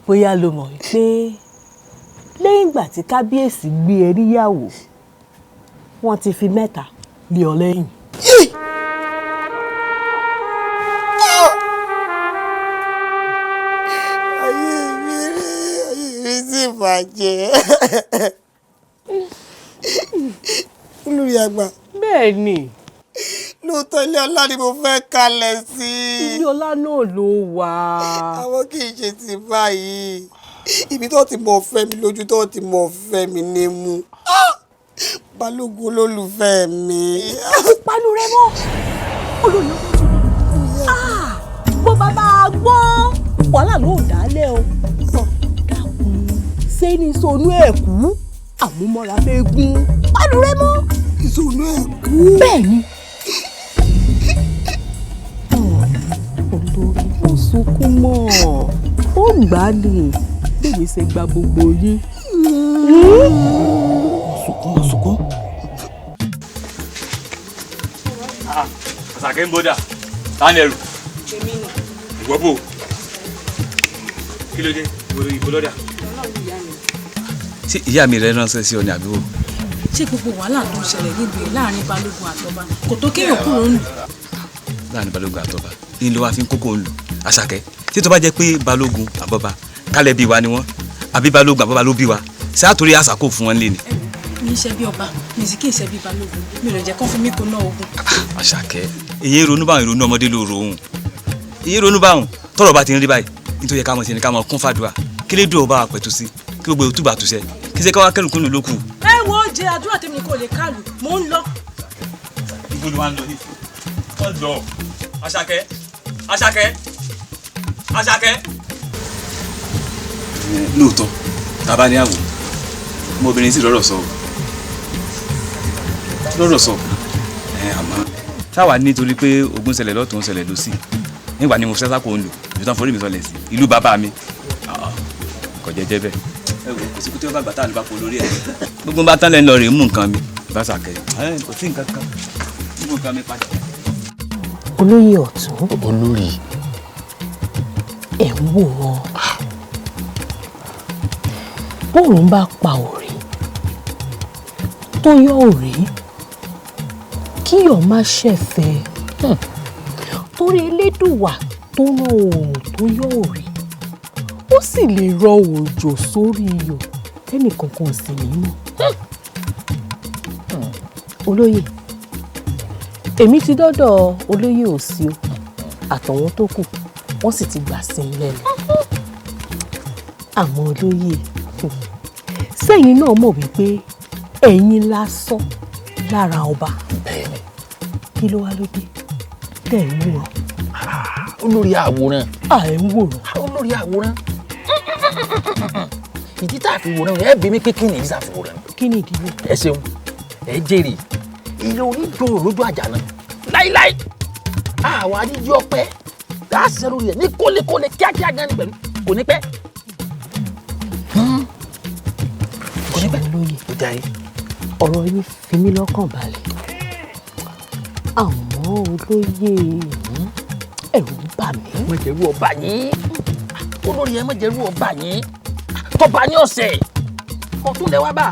Bóyá lo mọ̀ pé lẹ́yìn ìgbà tí kábíyèsí gbé e níyàwó, wọ́n ti fi 3 lé ọ lẹ́yìn. Ayé mi rí, ayé mi sì bàjẹ́. Olórí àgbà. Bẹ́ẹ̀ ni. Lóòótọ́ ilé ọlá ni mo fẹ́ kalẹ̀ sí. Ilé ọlá náà ló wà. Àwọn kì í ṣe ti báyìí. Ibi tó ti mọ̀ fẹ́ mi lójú, tó ti mọ̀ fẹ́ mi ní mú. Balógun olólùfẹ́ mi. Panu rẹ mọ́. Olórí ọkọ tó lọ. Bó bàbá gbọ́, wàhálà ló dálẹ̀ o. Dákun, ṣé ní sonú ẹ̀ kú? Àmúmọ́ra fẹ́ gún. Panu rẹ mọ́. Ìsonú ẹ̀ kú. Bẹ́ẹ̀ ni. Olórí, ó sunkún mọ́, ó gbà á lè bèbè ṣe gba gbogbo yín. Sunkún, sunkún. Àṣàkẹ́ ń bọ́dà tani ẹrù ìwọ bò kí ló dé ìbò lọ́dà. Ṣé ìyá mi rẹ ránṣẹ́ sí ọ ní àbí wò? Ṣé gbogbo wàhálà tó ń ṣẹlẹ̀ nílùú yìí láàrin balógun àtọba kò tó kéèyàn kúrò ń lù? Láàrin balógun àtọba ní ló wá fi ń kókó ń lù. Àṣàkẹ́, tí tó bá jẹ́ pé balógun àbọ̀bá kálẹ̀ bí wa ni wọ́n, àbí balógun àbọ̀bá ló bí wa, ṣé àtòrí àṣà kò fún wọn lé ni. Mi ń ṣe bí ọba, mi sì kì í ṣe bí balógun, mi ò lè jẹ́ kán fi mí kóná ogun. Àṣàkẹ́, èyí ronú báwọn, ìrònú ọmọdé ló ro òun, èyí ronú báwọn. Tọ́rọ̀ bá ti ń rí báyìí, nítorí ká mọ̀ sí ni ká mọ̀ kún fàdúrà kí lè dùn ọba àpẹ̀tù sí, kí gbogbo òtúbà àtúnṣe kí ṣe káwá kẹrù kúnnù ló kù. Ẹ wo jẹ àdúrà tèmi kò lè kálù, mò ń lọ. Ibo ló wá ń lọ ní ìsìn? Wọ́n lọ. Àṣàkẹ́, Àṣàkẹ́, Àṣàkẹ́. Lóòótọ́ tàbá ní àwò, ọmọbìnrin sì lọ́rọ̀ sọ, lọ́rọ̀ sọ ẹ, àmọ́ táwa nítorí pé ogun ṣẹlẹ̀ lọ́tún ṣẹlẹ̀ lọ́sì nígbà ni mo fẹ́ sáko ń lò ìlú tán forí mi sọlẹ̀ sí ìlú bàbá mi kò jẹ́jẹ́ bẹ́ẹ̀. Ẹ wo, kò sí kú tí wọ́n bá gbà tá à ní bá po lórí ẹ̀. Gbogbo bá tán lẹ́nu lọ rèé mú nǹkan mi bá ṣàkẹ́, kò sí nǹkan kan Gbogbo nǹkan mi padà. Olóyè ọ̀tún. Olórí. Ẹ̀ ń wòran. Bóòrùn bá pa òrì tó yọ òrì, kíyọ̀ má ṣẹ̀fẹ̀, torí Elédùwà tó rán oòrùn tó yọ òrì, ó sì lè rọ òjò sórí iyọ̀ tẹ́nìkankan ò sì ní mọ̀. Olóyè, èmi ti dọ́dọ̀ olóyè òsì o àtọ̀wọn tó kù, wọ́n sì ti gbà sí i lẹ́nu. Àmọ́ olóyè, sẹ́yìn náà mọ̀ wípé ẹ̀yin lásán lára ọba. Bẹ́ẹ̀ni. Kí ló wá ló dé tẹ̀ ń wòran? Olórí àwòrán. À ẹ̀ ń wòran. Olórí àwòrán. Ìdí tá a fi wòran ẹ bí mi pé kí ni ìdí tá a fi wòran? Kí ni ìdí náà? Ẹ ṣeun, ẹ jèrè. Ilé onídòrò lójú àjà náà. Láíláí, àwọn adíjí ọpẹ tá a ṣiṣẹ́ lórí rẹ̀ ní kólékólé kíákíá gan ni pẹ̀lú kò ní pẹ́. Kò ní pẹ́. Olóyè, ọ̀rọ̀ yín fi mí lọ́kàn balẹ̀. Àmọ́ olóyè, ẹ̀rù ń bà mí. Má jẹ̀rú ọba yín. Olórí ẹ má jẹ̀rú ọba yín. Tọba ní ọ̀sẹ̀ ọ̀tún lẹ́wà bá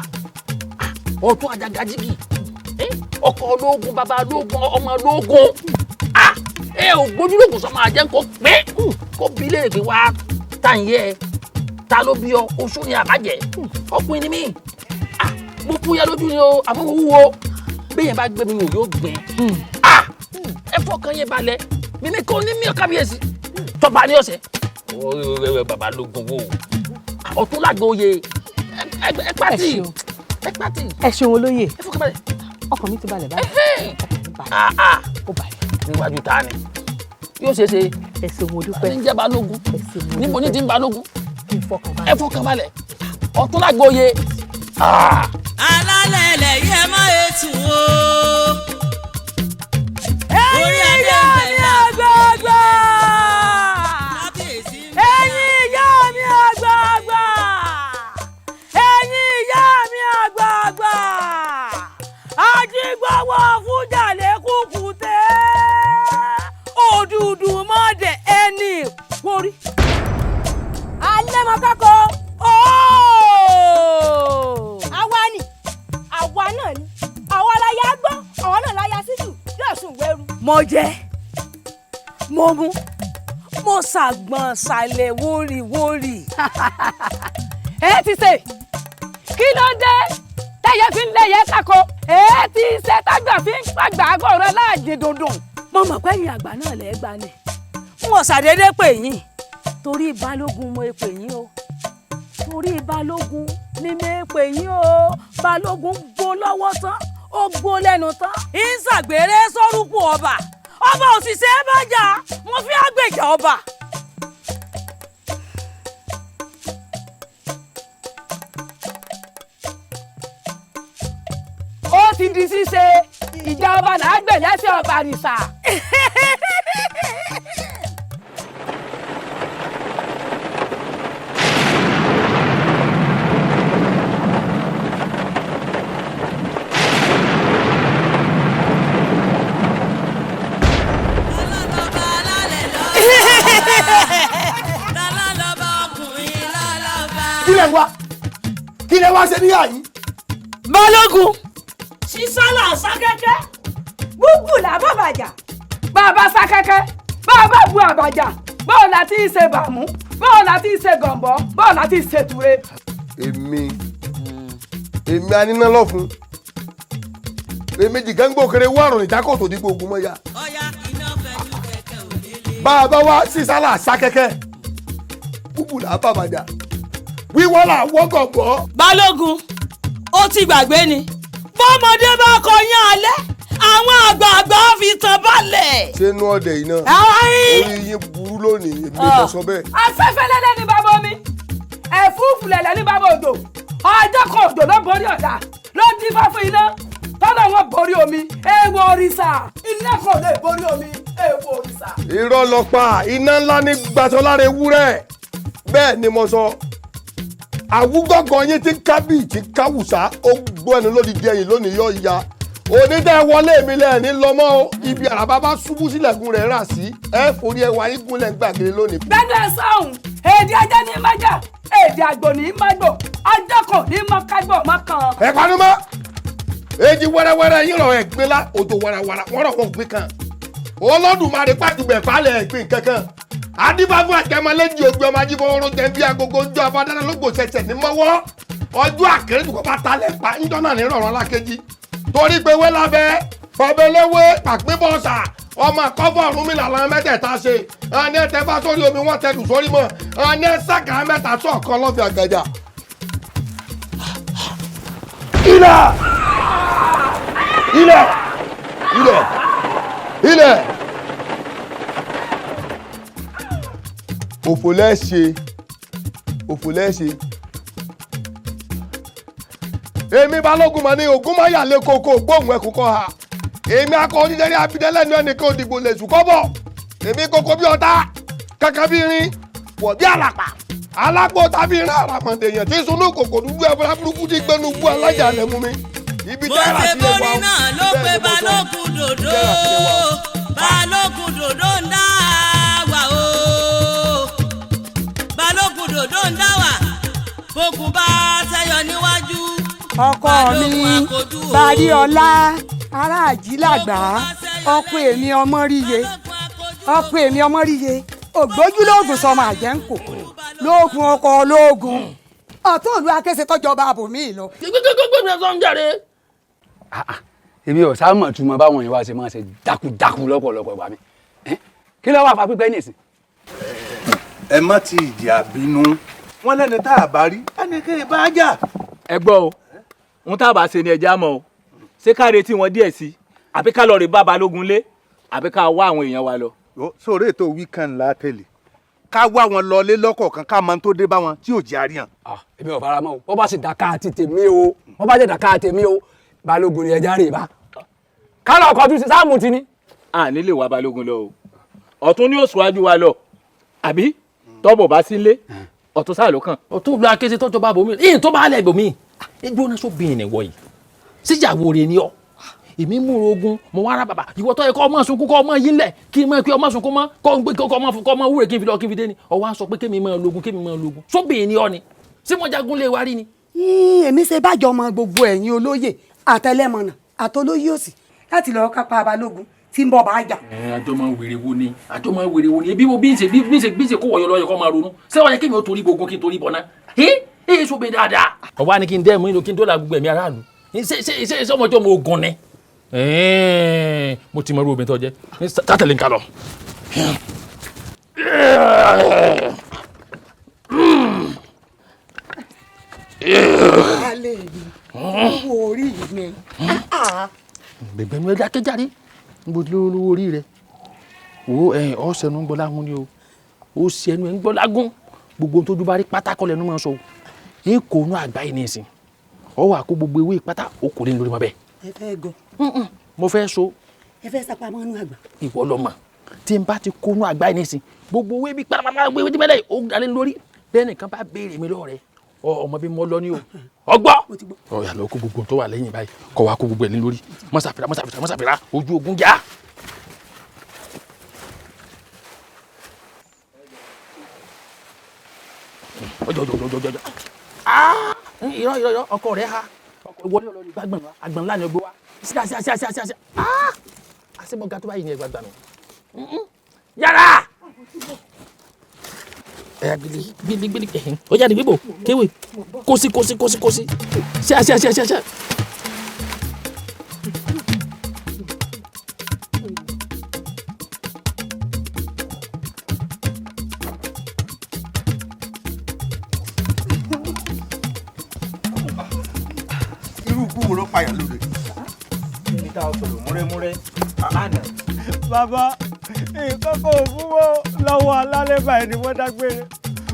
ọ̀tún àjàgàjìgì, ọkọ ológun, bàbá ológun, ọmọ ológun. Ẹ ò gbójúlógún sọmọ àjẹ́ kó pé kó bí léèrè pé wá tá ń yẹ ta ló bí ọ, oṣù ni àbájẹ ọkùnrin ni mí. Mo fúyẹ́ lójú ni o, àmọ́ mo wúwo bẹ́ẹ̀ bá gbé mi wò yóò gbìn. Ẹ fọkàn yẹn balẹ̀, mímí kò ní mí kábíyèsí tọba ní ọ̀sẹ̀ bàbá lógun wo ọ̀tún làgbọ̀ oyè ẹ pàtì ẹ pàtì. Ẹ ṣeun olóyè, ẹ fọkàn balẹ̀. Ọkàn mi ti balẹ̀ báyìí. Ó balẹ̀. Níwájú ta ni yóò ṣeé ṣe. Ẹ ṣeun mo dúpẹ́. Ní jẹ́ balógun níbo ní ti ń balógun. Ẹ fọkàn balẹ̀ ọ̀tún làgbọ̀ oyè. Alálẹ̀ ilẹ̀ yìí ẹ má ètù o. Ẹ̀yin ìyá mi àgbààgbà. Ẹ̀yin ìyá mi àgbààgbà. Ẹ̀yin ìyá mi àgbààgbà. Ajígbọ́wọ́ fújàlẹ̀ kúkúté. Òdùdù mọ́dẹ̀ ẹni ìkórí. Alẹ́ mọ kákó. Àwa ni, àwa náà ni, àwa la ya gbọ́, àwa náà la ya síjù, yóò sùn wẹ́rù. Mo jẹ, mo mu, mo ṣàgbọ̀n ṣàlẹ̀ wórìwórì. Ẹ ti ṣe, kí ló dé tẹ́yẹ fi ń lẹ́yẹ kákó? Ẹ ti ṣe tágbà fi ń pàgbà àgọ́rọ̀ láàjì dundun. Mo mọ̀ pé ẹ̀yin àgbà náà lẹ́ẹ̀ gbà ni. N ò ṣàdédé pè yín torí balógun mo pè yín o. Torí balógun ni mi pè yín o. Balógun gbó lọ́wọ́ tán, ó gbó lẹ́nu tán. Ń ṣàgbére sórúkú ọba. Ọba òṣìṣẹ́ bá jà, mo fi àgbèjà ọba. Ó ti di ṣíṣe, ìjà ọba là á gbè lẹ́sẹ̀ ọba àrìsà. Kí lẹ wá ṣe níyà yìí. Balógun. Sísálà sákẹ́kẹ́. Búbù làbọ̀ bàjà. Bàbá sákẹ́kẹ́, bàbá bu àbàjà, báwo la ti ṣe bàmú, báwo la ti ṣe gànbọ́, báwo la ti ṣe ture. Èmi aníná lọ́fun, èmi jìgángbò kéré wàrùn ìjákòtò dípò ogun mọ́ya. Bàbá wa sísálà sákẹ́kẹ́, búbù làbọ̀ bàjà, wíwọ́ là wọ́gọ̀gọ́. Balógun, ó ti gbàgbé ni bọ́mọdé bá kọyán alẹ́, àwọn àgbààgbà fi tàn balẹ̀. Ṣé inú ọ̀dẹ̀ yìí náà orí yín burú lónìí, èmi lè sọ bẹ́ẹ̀. Afẹ́fẹ́ lẹ́lẹ́ ní bàbá omi, ẹ̀fúùfù lẹ̀lẹ́ ní bàbá odò, ọjọ́ kan òjò ló borí ọ̀dà, ló dífá fún iná, tọ́lá wọn borí omi, èèwọ̀ òrìṣà, iná kò lè borí omi, èèwọ̀ òrìṣà. Irọ́ ló pa, iná ńlá ní gbaṣọ lára ewúrẹ́, bẹ́ẹ̀ ni mo sọ. Àwùgọ́gọ́ yín ti ń kábì tí ń káwùsá, ó gbọ́ ẹnu lódìdí ẹ̀yìn lónìí yóò ya. Onídẹ́ wọlé mi lẹ́ẹ̀ni lọ́mọ́ o, ibi àràbá bá ṣubú sílẹ̀kùn rẹ̀ rà sí, ẹ forí ẹwà yín gúnlẹ̀ gbàgede lónìí. Bẹ́ẹ̀ni ẹ sọ̀hún, èdè ajá ní májà, èdè àgbò ní mágbò, ajá kò ní mọ kágbò mọ kan. Ẹ panu mọ́, èjì wẹ́rẹ́wẹ́rẹ́ yín rọ̀ ẹ̀ gbé lá, òjò warawara wọ́n rọ̀ wọ́n gbé kan. Olódùmarè pàjùbẹ̀ falẹ̀ ẹ̀gbìn kankan. Adífáfún àjẹmọ́lẹ́jì ògbé ọmọ ajífọwọ́rọ́ jẹ́ bí agogo ń jọ afádáná lógbò ṣẹ̀ṣẹ̀ ní mọ́wọ́. Ọjọ́ àkèrèdù kọ́ bá talẹ̀ pa ńjọ́ náà ní rọ̀rọ̀ lákejì. Torí pé wé lábẹ́ bọ̀bẹ̀lẹ́wé pàpébọ̀sà ọmọ àkọ́fọ̀ Ọ̀rúnmìlà làwọn mẹ́tẹ̀ẹ̀ta ṣe. Àní ẹ̀tẹ̀ bá sórí omi wọ́n tẹ̀dù sórí mọ́. Àní ẹ̀ sàkà mẹ́ta sọ̀kan lọ́fẹ̀ẹ́ àgàjà. Ilẹ̀! Ilẹ̀! Ilẹ̀! Ilẹ̀! Òfò lẹ́ṣe, òfò lẹ́ṣe. Èmi Balógun mọ̀ ní ogún máyà lé koko gbóhùn ẹkùn kọ́ ha. Èmi akọ onídẹ́rẹ́ abidẹ́lẹ́ ní ẹnìkan òdìgbò lè sùn kọ́bọ̀. Èmi koko bí ọ̀tá, kankan bí irin, wọ̀ bí àlàpà. Alágbó tàbí irin àràmọ̀dé èèyàn tí sunú kòkò dúdú ẹ̀fọ́nrán burúkú tí gbénu bú alájà lẹ̀ mú mi. Ibi Bó tẹ́lá ṣe sílẹ̀ wá borí o. náà ló pe Balógun dòdò, Balógun dòdò ń dá wà o. Balógun dòdò ń dá wà, bógun bá ṣẹ́yọ níwájú. Ọkọ mi Baríọlá ará àjílàgbà, ọkọ èmi ọmọ ríye, ọkọ èmi ọmọ ríye, ògbójúlóògùn sọmọ àjẹǹkò lóògùn ọkọ olóògùn ọ̀tún ìlú akése tọjọba àbòmí lọ. Èmi ò sáà mọ̀ túmọ̀ báwọn yẹn wá ṣe máa ṣe dákúdákú lọ́pọ̀lọpọ̀ ìgbà mi. Kí ló wà fà pípẹ́ nìsín? Ẹ má ti ìdí àbínú. Wọ́n lẹ́ni tá a bá rí ẹnì kí bá jà. Ẹ gbọ́ o, ohun tá a bá ṣe ni ẹja mọ̀ o. Ṣé ká retí wọn díẹ̀ sí i, àbí ká lọ rè bá Balógun lé, àbí ká wá àwọn èèyàn wa lọ? Sórí ètò wíkàn ńlá tẹ̀lé ká wá wọn lọlé lọ́kọ̀ọ̀kan ká máa tó dé bá wọn tí ò jẹ́ àríyàn. Èmi ò fara mọ́ o, wọ́n bá sì dàka àti tèmi o, wọ́n bá jẹ́ dàka tèmi o, Balógun ni ẹja rè bá. Ká lọ kọjú sí sáàmù ti ní. A ní lè wá Balógun lọ o, ọ̀tún ni ó ṣíwájú wa lọ, àbí tọ́bọ̀ bá sílé ọ̀tún sáà ló kàn. Ọ̀tún ìlú akése tọ́jọba àbòmí ìyìn tó bá lẹ̀ bòmí gbóná sóbìnrin ni wọ̀nyí síjàwó rẹ̀ ni ọ́. Èmi múra ogun mo wá rà bàbà ìwọ tó yẹ kọ́ ọmọ sunkún kọ́ ọmọ yín lẹ̀ kí n mọ̀ pé ọmọ sunkún mọ́ kọ́ ń gbé kọ́ ọmọ kọ́ ọmọ wúre kí n fi lọ kí n fi dé ni ọwọ́ á sọ pé kémi máa lógun kémi máa lógun sóbìnrin ni ọ́ ni ṣé mo jagun lé wa rí ni. Èmi ṣe bájọ ọmọ gbogbo ẹ̀yin olóyè àtẹlẹmọnà àtolóyè òsì láti lọ kápá Balógun tí ń bọ̀ bá jà. Àjọ máa ń wèrè wo ni, àjọ máa ń wèrè wo ni, ebi wo bí ń ṣe bí ń ṣe bí ń ṣe kó wọ̀yọ̀ lọ́yọ̀ kọ́ máa ronú ṣé wọ́n yẹ kémi ó torí gbogbo kí n torí bọ̀ náà ẹ sọ bẹ́ẹ̀ dáadáa. Ọwọ́ á ní kí n dẹ́mu kí n dọ́là gbogbo ẹ̀mí aráàlú ṣé ṣé ṣé ṣé ọmọjọ́ mo ogun ni. Mo ti mọ irú obìnrin tó jẹ́ sátẹ̀lé nǹkan lọ. Alẹ́ mi, owó orí mi. Gbẹ̀gbẹ̀ mi ọjà kéjáde níbo tí lówó orí rẹ wo ẹ ọ sẹnu ń gbọ́ lágún ni o, ó sẹnu ẹ ń gbọ́ lágún gbogbo ohun tójú bá rí pátákọ́ lẹ́nu máa ń sọ o ní kò nú àgbáyé ní ìsìn ọ wà kó gbogbo ewé pátá ó kò lé lórí mọ́ bẹ́ẹ̀. Ẹ fẹ́ gọ. Mo fẹ́ so. Ẹ fẹ́ sapamọ́ nú àgbà. Ìwọ lọ mọ̀ tí n bá ti kó nú àgbáyé ní ìsìn gbogbo ewé bí pátápátá gbogbo ewé tí mẹ́lẹ̀ ó dalé lórí bẹ́ẹ̀ nìkan bá béèrè mi lọ́rẹ̀ ọmọ bí mo lọ ní o ọgbọ́. Ọ yà lọ kó gbogbo tó wà lẹ́yìn báyìí kọ́ wa kó gbogbo ẹ̀ ní lórí mọ́sàfìrà mọ́sàfìrà mọ́sàfìrà ojú ogun já. Ọjọ́ ọjọ́ ọjọ́ ọjọ́ irọ́ irọ́ irọ́ ọkọ rẹ̀ ha ọkọ wọlé ọlọ́rin gbàgbọ̀n wa àgbọ̀n ńlá ni ọgbẹ́ wa síá síá síá síá síá àṣemọ́gà tó báyìí ni ẹgbàá gbà mí. Yàrá ẹ̀yà gbìlì gbìlì gbìlì ẹ̀hìn ó jáde bíbò kéwì kósí kósí kósí kósí síá síá síá síá síá. Irú ikú wo ló pààyàn lóde? Níbi tá a sọ̀rọ̀ múrẹ́múrẹ́ lánàá. Bàbá, nǹkan kò fún wọn lọ́wọ́ alálẹ́ báyìí ni wọ́n dágbére.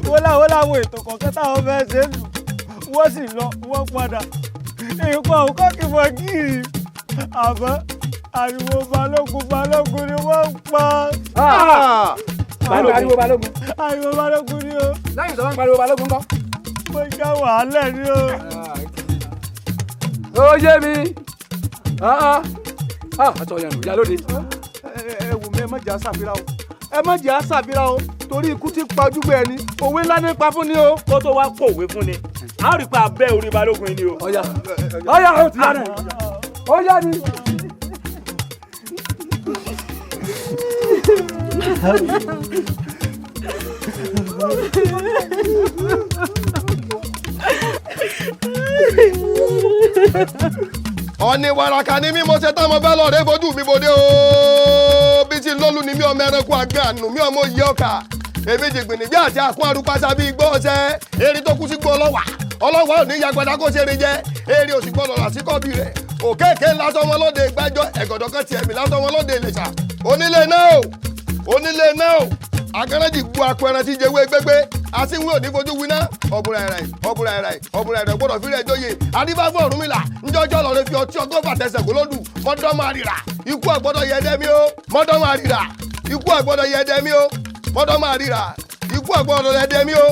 Wọ́n láwọn láwọn ètò kọ̀ọ̀kan táwọn fẹ́ ṣe lù. Wọ́n sì lọ, wọ́n padà. Nǹkan ò kọ́ kí wọ́n gírì. Àmọ́ ariwo Balógun Balógun ni wọ́n ń pa. Ariwo Balógun. Ariwo Balógun ni o. Lẹ́yìn tó bá ń pariwo Balógun kọ́. Mo já wàhálẹ̀ ni o. Ó yé mi, Àtọ̀yànù ìyálóde. Ẹ wù mí, ẹ má jẹ́ àṣàfihàn o, ẹ má jẹ́ àṣàfihàn o, torí ikú ti pa ojúgbẹ́ ẹni, òwe ńlá ní pa fún ni o. Kó tó wá kòwé fún ni, a rí pa abẹ́ orí balógun ni o. Ọ̀yà ọ̀yà ó ti yá ni, ó yá ni. Ọ̀ní wàràkà ni mí, mo ṣe tán, mo fẹ́ lọ rẹ́ fojú mi bòde o. Bí ti lólu ni mí, ọmọ ẹranko àgbẹ̀ àánú mi, ọmọ òye ọkà èmi jìgbìnì bí àti àkún arúpáṣá bíi igbó ọṣẹ. Erin tó kú sí gbó ọlọ́wà ọlọ́wà ò ní yagbada kó ṣe eré jẹ, erin ò sì gbọdọ̀ rà sí kọ́bí rẹ̀. Òkèèké lásán wọn lóde gbẹ́jọ́, ẹ̀gọ̀dọ̀ kan tiẹ̀ mí lásán wọn lóde Ìlẹ̀ṣà. Onílé náà o, onílé náà o, akẹ́rẹ́jì bu akọ ẹran tí jẹ́wé gbégbé, asínwó ò ní fojú winá. Ọ̀bùrà ẹ̀rẹ̀ ọ̀bùrà ẹ̀rẹ̀ ọ̀bùrà ẹ̀rẹ̀ gbọ́dọ̀ fílẹ̀ jóye. Adífáfọ́ Ọ̀rúnmìlà ńjọ́jọ́ lọ́ọ́ fi ọtí 120 tẹsẹ̀ kó lódù. Mọ́dọ́ máa rìrà, ikú àgbọ́dọ̀ yẹ dẹ́mi o. Mọ́dọ́ máa rìrà, ikú àgbọ́dọ̀ yẹ dẹ́mi o. Mọ́dọ́ máa rìrà, ikú àgbọ́dọ̀ yẹ dẹ́mi o.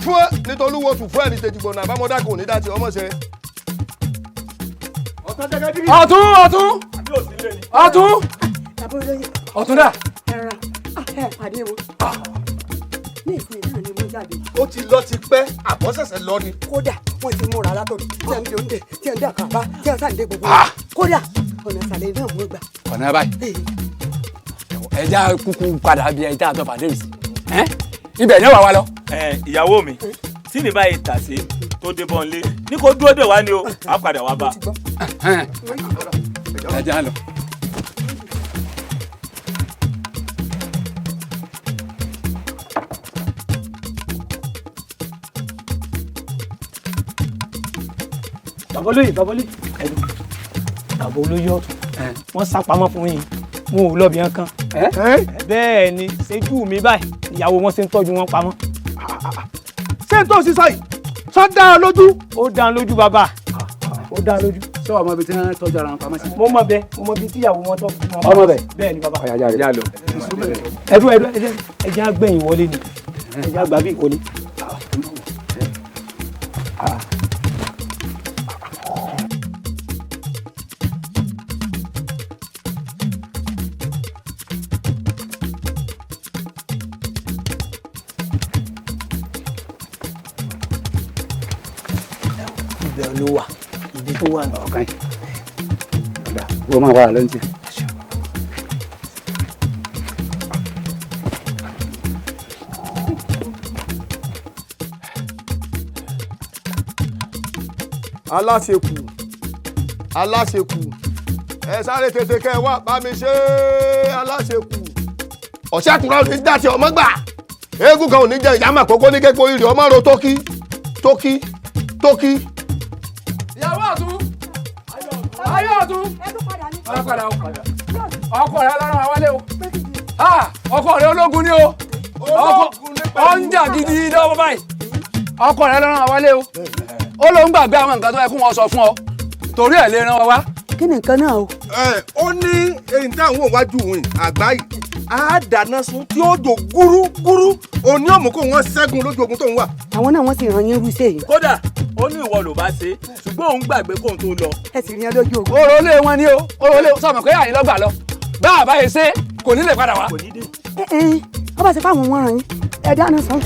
Fún nítorí wo sùn fún ẹni tètè gbọ̀nà àbámọ́dá kò ní dá ti ọmọ ṣe. Ọ̀tún ọ̀tún ọ̀tún ọ̀tún dà. Ẹ pàdé wọn ní ìsìn náà ni wọ́n jáde. Ó ti lọ ti pẹ́, àbọ̀ ṣẹ̀ṣẹ̀ lọ ni. Kódà wọ́n ti múra látọ̀dọ̀ tí a ń de oúnjẹ, tí a ń dé àkàbá, tí a sàn dé gbogbo. Kódà ọ̀nà ìsàlẹ̀ náà wọ́n gbà. Ọ̀nà báyìí, ẹja kúkú padà bí ẹja àtọ̀ pàdé sí ibẹ̀ ní wàá wá lọ. Ìyàwó mi tí mi báyìí tà sí tó dé bọ́nlé ní kó dúró dè wá ni o, á padà wá bá. Ẹja lọ. Babolóyè babolóyè ẹdùn, babolóyè ọ̀tún wọ́n sá pamọ́ fún yín, wọn ò lọ́ọ̀bì kan. Bẹ́ẹ̀ ni ṣẹ́jú mi báyìí ìyàwó wọn ṣe ń tọ́jú wọn pamọ́. Ṣé n tó sísọ yìí sọ dá ọ lójú. Ó dá ọ lójú bàbá, ó dá ọ lójú. Sọ ọmọ ibi tí wọ́n tọ́jú ara wọn pamọ́ sí. Mo mọ bẹ, mo mọ ibi tí ìyàwó wọn tọ́jú wọn pamọ́. Ọmọ bẹ. Bẹ́ẹ̀ ni bàbá. Ọ̀yà yà rẹ̀ lọ. Ẹdùn ẹdùn, ẹjẹ àgbẹ̀yìn wọlé ni, ẹjẹ àgbà bí ìwọlé. Ibẹ̀ ló wà, ibi tó wà ní. Ọ̀kan yìí wọ́n máa wà lóúnjẹ. Aláṣekù aláṣekù, ẹ sáré tètè kẹ́ ẹ wá bá mi ṣe aláṣekù. Ọ̀sẹ̀ àkùrọ̀ ò ní dá sí ọmọ gbà, eégún kan ò ní jẹ ìyá mà kókó ní kéko ìrì ọmọ ro tókí tókí tókí. Ìyàwó ọ̀tún, ayé ọ̀tún, ọ̀padà ọkọ rẹ lọ́rùn àwálé o, ọkọ rẹ ológun ni o, ọkọ ọ̀njà gidi lọ́wọ́ báyìí, ọkọ rẹ lọ́rùn àwálé o, ó ló ń gbàgbé àwọn nǹkan tó yẹ kó wọn sọ fún ọ, torí ẹ̀ lè ràn wá wá. Kí ni nǹkan náà o. Ẹ ó ní eyín táwọn òwájú òun àgbá yìí á dáná sun tí ó jò gúrúgúrú, òní òmù kó wọn ṣẹ́gun lójú ogun tó ń wà. Àwọn náà wọ́n sì ràn yín rúṣẹ́ yìí. Kódà ó ní ìwọ ló bá ṣe, ṣùgbọ́n òun gbàgbé kóun tó lọ. Ẹ sì rí ẹ lójú ogun. Oró lé wọn ni o, oró lé sọmọ pé àyìn lọgbà lọ bá a bá yẹ ṣe kò ní lè padà wá. Ẹ ẹ ọba ṣe fáwọn wọn ràn yín, ẹ dáná sun.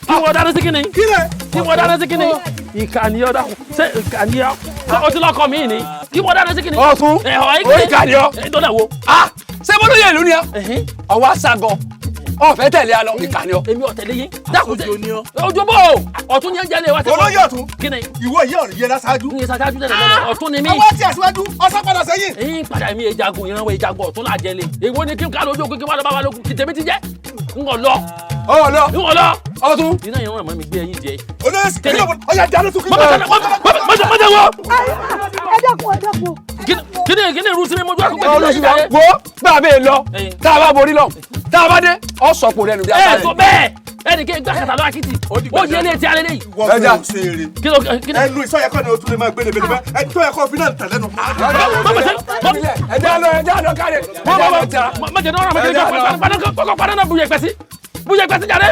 Kí wọ́n dáná sí kíni? Kí wọ́n dáná sí kíni? Ìkànnì ọ̀dà ṣé ìkànnì ọ̀ o ti lọ́kọ̀ mi ni? Kí wọ́n dáná sí kíni? Ọ̀tún orí ìkànnì ọ̀. Dọ́là wo? Ṣé bó ló yẹ ìlú ni ọ? Ọwọ́ àṣàgọ̀ ọ̀fẹ́ tẹ̀lé a lọ ìkànnì ọ. Èmi ò tẹ̀lé yín. Dákun tẹ ojú bò ọ̀tún yẹn jẹ́ lé wa. Olóyè ọ̀tún, kíni? Ìwọ yìí ọ̀rọ̀ yẹn láṣáájú. Ní ṣáájú tẹ̀lé lọ́lẹ̀ ọ̀tún ni mí. Àwọn tí aṣíwájú ọ̀sán padà sẹ́yìn. Ẹ̀yin padà mi ìjagun ìrànwọ́ ìjagun ọ̀tún là jẹ́ lé. Èwo ni kí n ká lójú ogun kí wọ́n lọ bá wa lógun kí tèmi ti jẹ́? N kò lọ. Ọ lọ. N kò lọ. Ọ̀tún. Iná yẹn wọ́n mọ̀ mi gbé ẹyin jẹ. Olóyè sì kí ló ọ̀yà dáná sókè. Mọ̀jẹ̀ wọ. Ẹ dákun, ẹ dákun. Kíni kíni irú sí mi mojú àkókò Olóṣù wa wo bá a bẹ́ẹ̀ lọ, tá a bá borí lọ, tá a bá dé, ọ sọ̀pọ̀ rẹ̀ nù bí a Ẹ sọ bẹ́ẹ̀, ẹnì kí n gbà kàtà lọ akitì, ó yẹ ilé tí a lé léyìí. Wọ́n fẹ́ ṣe eré. Ẹnu ìsọ̀yẹ́kọ́ ni o tún lè máa gbélé bẹ́ẹ̀ ẹni tó yẹ kó fi náà tẹ̀lé nu. Ẹja lọ, ẹja lọ káre. Mọ̀jẹ̀ náà mọ̀jẹ̀ kọ́kọ́ padà náà buyẹ̀ pẹ̀sí buyẹ̀ pẹ̀sí jáde.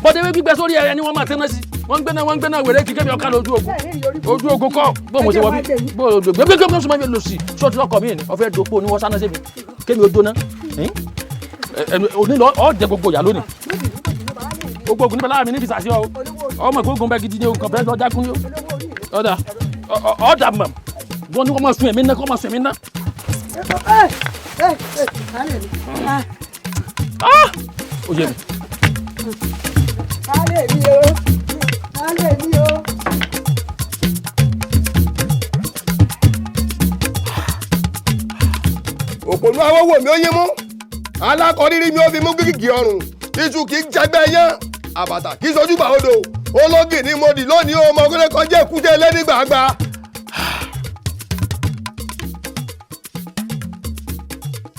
Bọ́dé wí gbígbẹ sórí ẹ ni wọ́n máa tẹ́ná sí. Wọ́n ń gbéná wọ́n ń gbéná wèrè kíkẹ́ mi ọ̀ká lójú ogun. Ojú ogun kọ́ bó mo ṣe wọ bí bó o gbé gbé gbé sọmọ mi lò sí sọ́ọ̀tì ọkọ̀ mi ni ọ̀fẹ́ dòpò ni wọ́n sáná sí mi kémi ó jóná. Òní lọ ọ̀ jẹ gbogbo ìyá lónìí. Gbogbo ogun níbẹ̀ lára mi ní fi sàṣẹ ọ. Ọmọ ìgbógun bẹ gidi ni o kàn fẹ́ lọ jákun ni o. Ọ̀dà ọ̀dà mọ̀ wọ́n ní kó máa sun ẹ̀mí ná kó máa sun ẹ̀mí ná. Ó yé mi. Baálé mi o, baálé mi o. Òpònú awọ́wò mi ó yín mú alákọ̀ọ́rírí mi ó fi mú gígì ọrùn iṣu kì í jẹgbẹ́ yán àbàtà kì í sojú bá odò ológì ni mo dì lónìí o ọmọkùnrin kan jẹ́ èkúté lẹ́nìgbàgbà.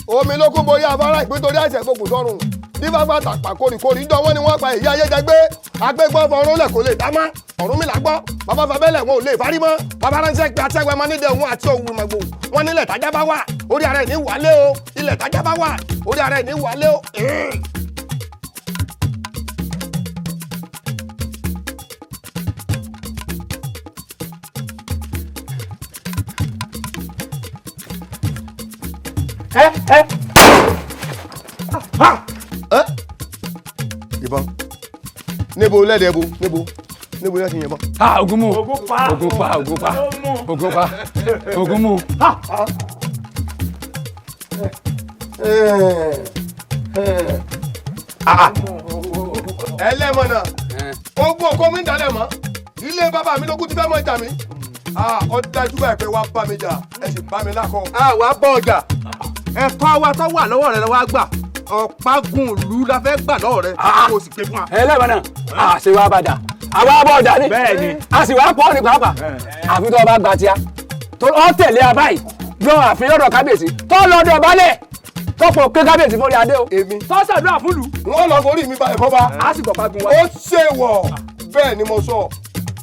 Omi ló kún borí afárá ìpín torí àìsàn ìgbòkùn sọ́run bí bàbá tàpá kórìkórì ń dánwọ́ ni wọ́n pa èyí ayéjẹgbé agbégbọ́n fọrún lẹ̀ kó lè dá mọ́ Ọ̀rúnmìlà gbọ́ bàbá fabẹ́lẹ̀ wọn ò lè farí mọ́ bàbá ránṣẹ́ pé atẹ́wẹ́ máa nídẹ̀ òun àti òun ìmọ̀gbò wọn nílẹ̀ tájá bá wà orí ara ẹ̀ ní wálé o ilẹ̀ tájá bá wà orí ara ẹ̀ ní wálé o. Ìbọn níbo lẹ́dẹ̀ẹ́ bo níbo níbo yẹn ti yìnbọn. Ha ogun mu ogun pa ogun pa ogun pa ogun pa ogun mu. Ẹlẹ́mọ̀nà ogun òkú mi ń dalẹ̀ mọ́ ilé bàbá mi lógún ti fẹ́ mọ́ ìjà mi ó dájú báyìí pé wàá bá mi jà ẹ sì bá mi lákọ. Wàá bọ́ ọjà ẹ̀tọ́ wa tó wà lọ́wọ́ rẹ lọ́wọ́ gbà ọ̀págun ìlú la fẹ́ gbà lọ́wọ́ rẹ kó o sì gbé fún wa. Ẹlẹ́mọ̀nà a ṣe wá bàdà àwa bọ̀ ọjà ni a sì wá pọ̀ ní pàápàá àfi tó o bá gba tíá tó ọ tẹ̀lé a báyìí lọ àfin lọ́dọ̀ kábíyèsí tó lọ́dọ̀ balẹ̀ tó pọ̀ pé kábíyèsí fórí adé o tó ṣàdúrà fúlù. Wọ́n lọ forí mi balẹ̀ fọ́ba. A sì gbọ̀ pagun wa. Ó ṣe wọ̀ bẹ́ẹ̀ ni mo sọ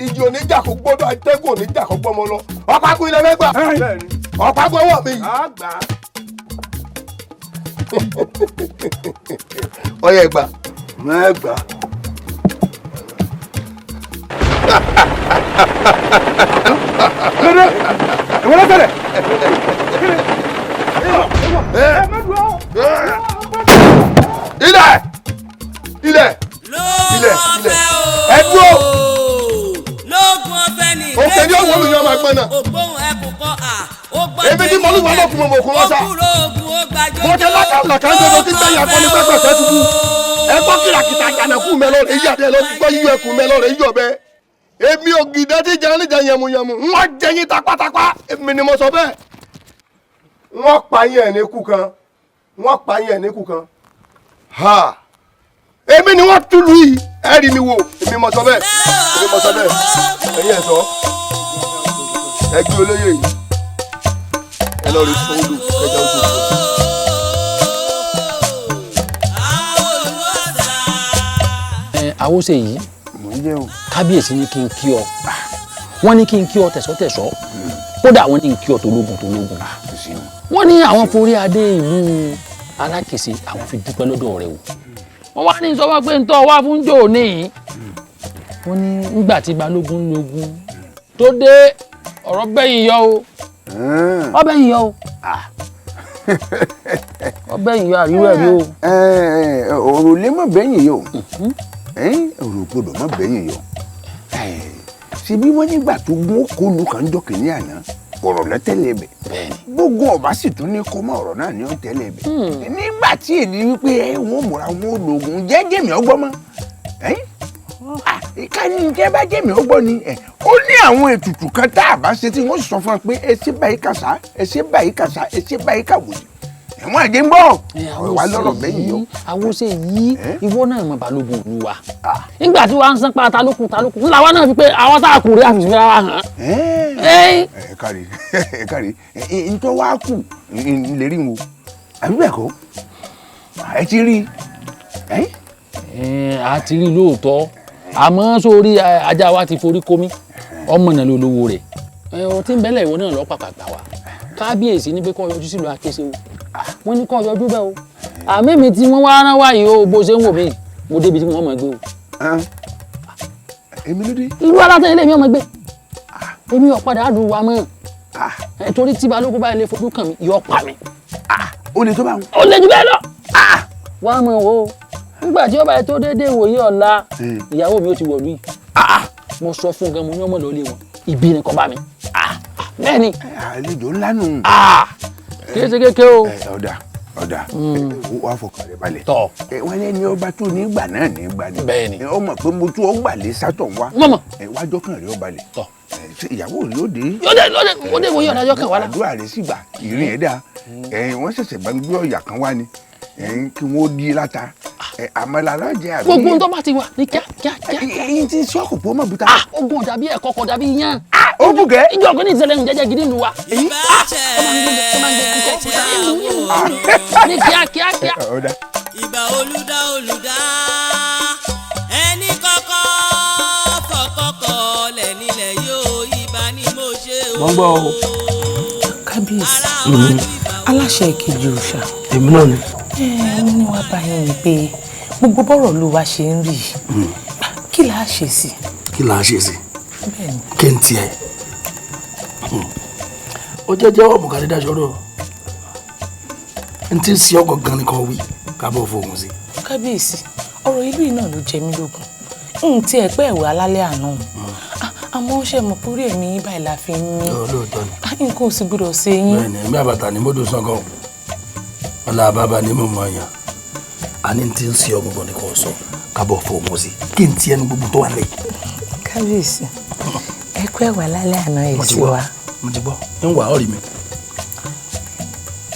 ìjì oníjà kò gbọ́dọ̀ atẹ́gùn oníjà kò gbọ́mọ lọ ọ̀págun ilẹ̀ mẹ́gbà ọ̀págun ọwọ́ mi yìí. Ọyẹ gbà mẹ́gbà. Lóde ìwọ ló tẹ̀lé. Ilẹ̀ ilẹ̀ ilẹ̀ ilẹ̀ ẹ dúró. Lóògùn ọ̀fẹ́ ní Òkè ni ó wọlé yọ ọmọ ẹgbẹ́ náà. Ògbóhùn ẹkùn kọ́ à ó gbọ́ Èmi tí mo lù wọ́n lókun mo mọ̀ òkun lọ́sà. Ó kúrò ogun ó gbàjọ́. Mo jẹ lákàlàkà ń dodo tí gbẹ̀yìn akọni pẹ́pẹ́ fẹ́ tukú. Ẹ gbọ́ kìràkìtà jànàkú mẹ́ lọ́rẹ̀ yí adé lọ gbọ́ yíyọ ẹkùn mẹ́ lọ́rẹ̀ yíyọ bẹ́ẹ̀. Èmi ògìdá tí jẹun níjà yẹmuyẹmu wọ́n jẹ yín tapátapá èmi ni mo sọ bẹ́ẹ̀. Wọ́n pa yín ẹ̀ ní kú kan wọ́n pa yín ẹ̀ ní kú kan. Ha! Èmi ni wọ́n túlù yìí ẹ rí mi wò èmi mo sọ bẹ́ẹ̀ èmi mo sọ bẹ́ẹ̀ ẹ̀yin ẹ̀ sọ ẹ gbé olóyè yìí ẹ lọ rí sóòlù ẹja ojú ìlú. Àwòṣe yìí kábíyèsí ní kí n kí ọ wọ́n ní kí n kí ọ tẹ̀sọ́tẹ̀sọ́ kódà wọ́n ní kí n kí ọ tológun tológun wọ́n ní àwọn forí adé ìlú Alákìsí àwọn fi dúpẹ́ lọ́dọ̀ rẹ o wọ́n wá ní sọ wá pé ń tọ́ wá fún jò ní wọ́n ní nígbà tí balógun lógun tó dé ọ̀rọ̀ bẹ́yìn yọ o ọbẹ̀yìn yọ o ọbẹ̀yìn yọ àríwá ẹ̀rí o. Ọ̀rọ̀ lè má bẹ́yìn yọ ọ̀rọ̀ gbọ́dọ̀ má bẹ́yìn yọ ṣe bí wọ́n nígbà tó gún okòólù kan jọ kìíní àná ọ̀rọ̀ lọ́tẹ̀lẹ̀ bẹ̀ gbogbo ọba sì tún ní kó mọ́ ọ̀rọ̀ náà ní ọ̀tẹ̀lẹ̀ bẹ̀ nígbà tí èdè wípé wọ́n múra wọn lògùn jẹ́jẹ́ mi ọgbọ́n mọ́ ká ní jẹ́ bá jẹ́ mi ọgbọ́n ni ó ní àwọn ètùtù kan tá a bá ṣe tí wọ́n sọ fún wa pé ẹ ṣe báyìí kàṣá ẹ ṣe báyìí kàṣá ẹ ṣe báyìí kàwòdì ẹ̀wọ̀n àjẹ́ ń bọ̀ wà lọ́rọ̀ bẹ́yìn yọ. Àwòṣe yìí ìwọ náà mọ balógun ìlú wa nígbà tí wàá ń sán pa talókun talókun ńlá wa náà fi pé àwọn tá a kù rí àfìsí fúnra wa hàn. Ẹ kárí ẹ kárí ntọ́ wa kù n lè rí wọn àbí bẹ́ẹ̀ kọ́ ẹ ti rí. A ti rí lóòótọ́ àmọ́ sórí ajá wa ti forí komi ọmọ náà ló lówó rẹ̀ ọ̀rọ̀ tí ń bẹ́lẹ̀ ìwọ náà lọ́ pàpà gbà wá kábíyèsí ní pé kó yọjú sílùú Akése o wọ́n ní kó yọjú bẹ́ẹ̀ o àmì mi tí wọ́n wá rán wáyé o bó ṣe ń wò mí mo débi tí wọ́n mọ̀ gbé o. Èmi ló dé. Irú alátẹ ilé mi ọmọ gbé. Èmi ò padà lù wá mọ́. Torí tí balógun báyìí lè fojú kàn mí, yọ pa mi. Ó lè tó bá wọn. Ó lè jù bẹ́ẹ̀ lọ. Wá mọ̀ o, nígbà tí ó bá yẹ tó déédéé wòye ọ̀la, ìyàwó mi ó ti wọ̀lú yìí. Mo sọ fún gan, mo ní ọmọ lọ́ọ́lé wọn, ìbí ni kò bá mi. Bẹ́ẹ̀ ni. Àlejò ńlá nù. Kì í ṣe kéke o. Ọ̀dà ọ̀dà wàá fọkàn rẹ balẹ̀. Tọ́. Wọ́n ní ẹni ọba tó ní ìgbà náà ní ìgbà ni. Bẹ́ẹ̀ ni. Ó mọ̀ pé mo tún ọgbà lé sátọ̀ wá. Mọ̀mọ̀. Wájọ́ kan rẹ ó balẹ̀. Tọ́. Ìyàwó rẹ ó dé. Yóò dé yóò dé ó dé wòye ọ̀dà yóò kàn wá lá. Àdúrà rẹ sì gbà ìrìn ẹ̀ dáa. Wọ́n ṣẹ̀ṣẹ̀ bá ń gbé ọ̀yà kan wá ni kí wọ́n di láta àmàlà alájẹ àbí. Gbogbo tó bá ti wà ní kíá kíá kíá. Èyí ti sọ́ọ̀kù pọ̀ mọ́ buta. Ogun ọ̀dà bí ẹ̀kọ́ kọ̀ dàbí iyán. Ó bù kẹ́. Ìjọ ọ̀gbìn ní ìṣẹ̀lẹ̀ ń jẹ́jẹ́ gidi lu wa. Ní kíá kíá kíá. Ìbà olùdá olùdá ẹni kọ́kọ́ fọkọ́kọ́ lẹ̀ nílẹ̀ yóò ìbà ni mo ṣe o. Mo ń gbọ́ o. Kábíyèsí, aláṣẹ ìkejì òòṣà. Èmi náà ni. Wọ́n ní wàá bá yín ni pé gbogbo bọ́rọ̀ ló wá ṣe ń rí i, kí là á ṣe sí. Kí là á ṣe sí. Bẹ́ẹ̀ni. Kí n tiẹ̀ ó jẹ́jẹ́ ọ̀bùkàdé daṣọ́rọ̀ n ti sí ọkọ̀ gan ni kan wí kábọ̀ fòun sí. Kábíyèsí, ọ̀rọ̀ ìlú yìí náà ló jẹ mí lógún, n ti ẹ̀ pẹ́ ẹ̀wẹ̀ alálẹ́ àná, àmọ́ ṣe mọ̀ pé orí ẹ̀mí yín báyìí la fi ń mí. Lóòótọ́ ni. Nǹkan ò sì gbọdọ̀ ṣe yín. Bẹ́ẹ̀ni, ẹ̀mí àbàtà ni mọ́tò sàn kan ọlá bàbá ni mo mọ yàn àní ti ń ṣe ọgbọgbọ ni kò sọ kábọ̀ fòun sí kí n tiẹ̀ nu gbogbo tó wà lẹ́yìn. Kábíyèsí, ẹ pẹ́ wà lálẹ́ àná yìí sí wa. Mo ti gbọ́ ń wà ọ́ rí mi.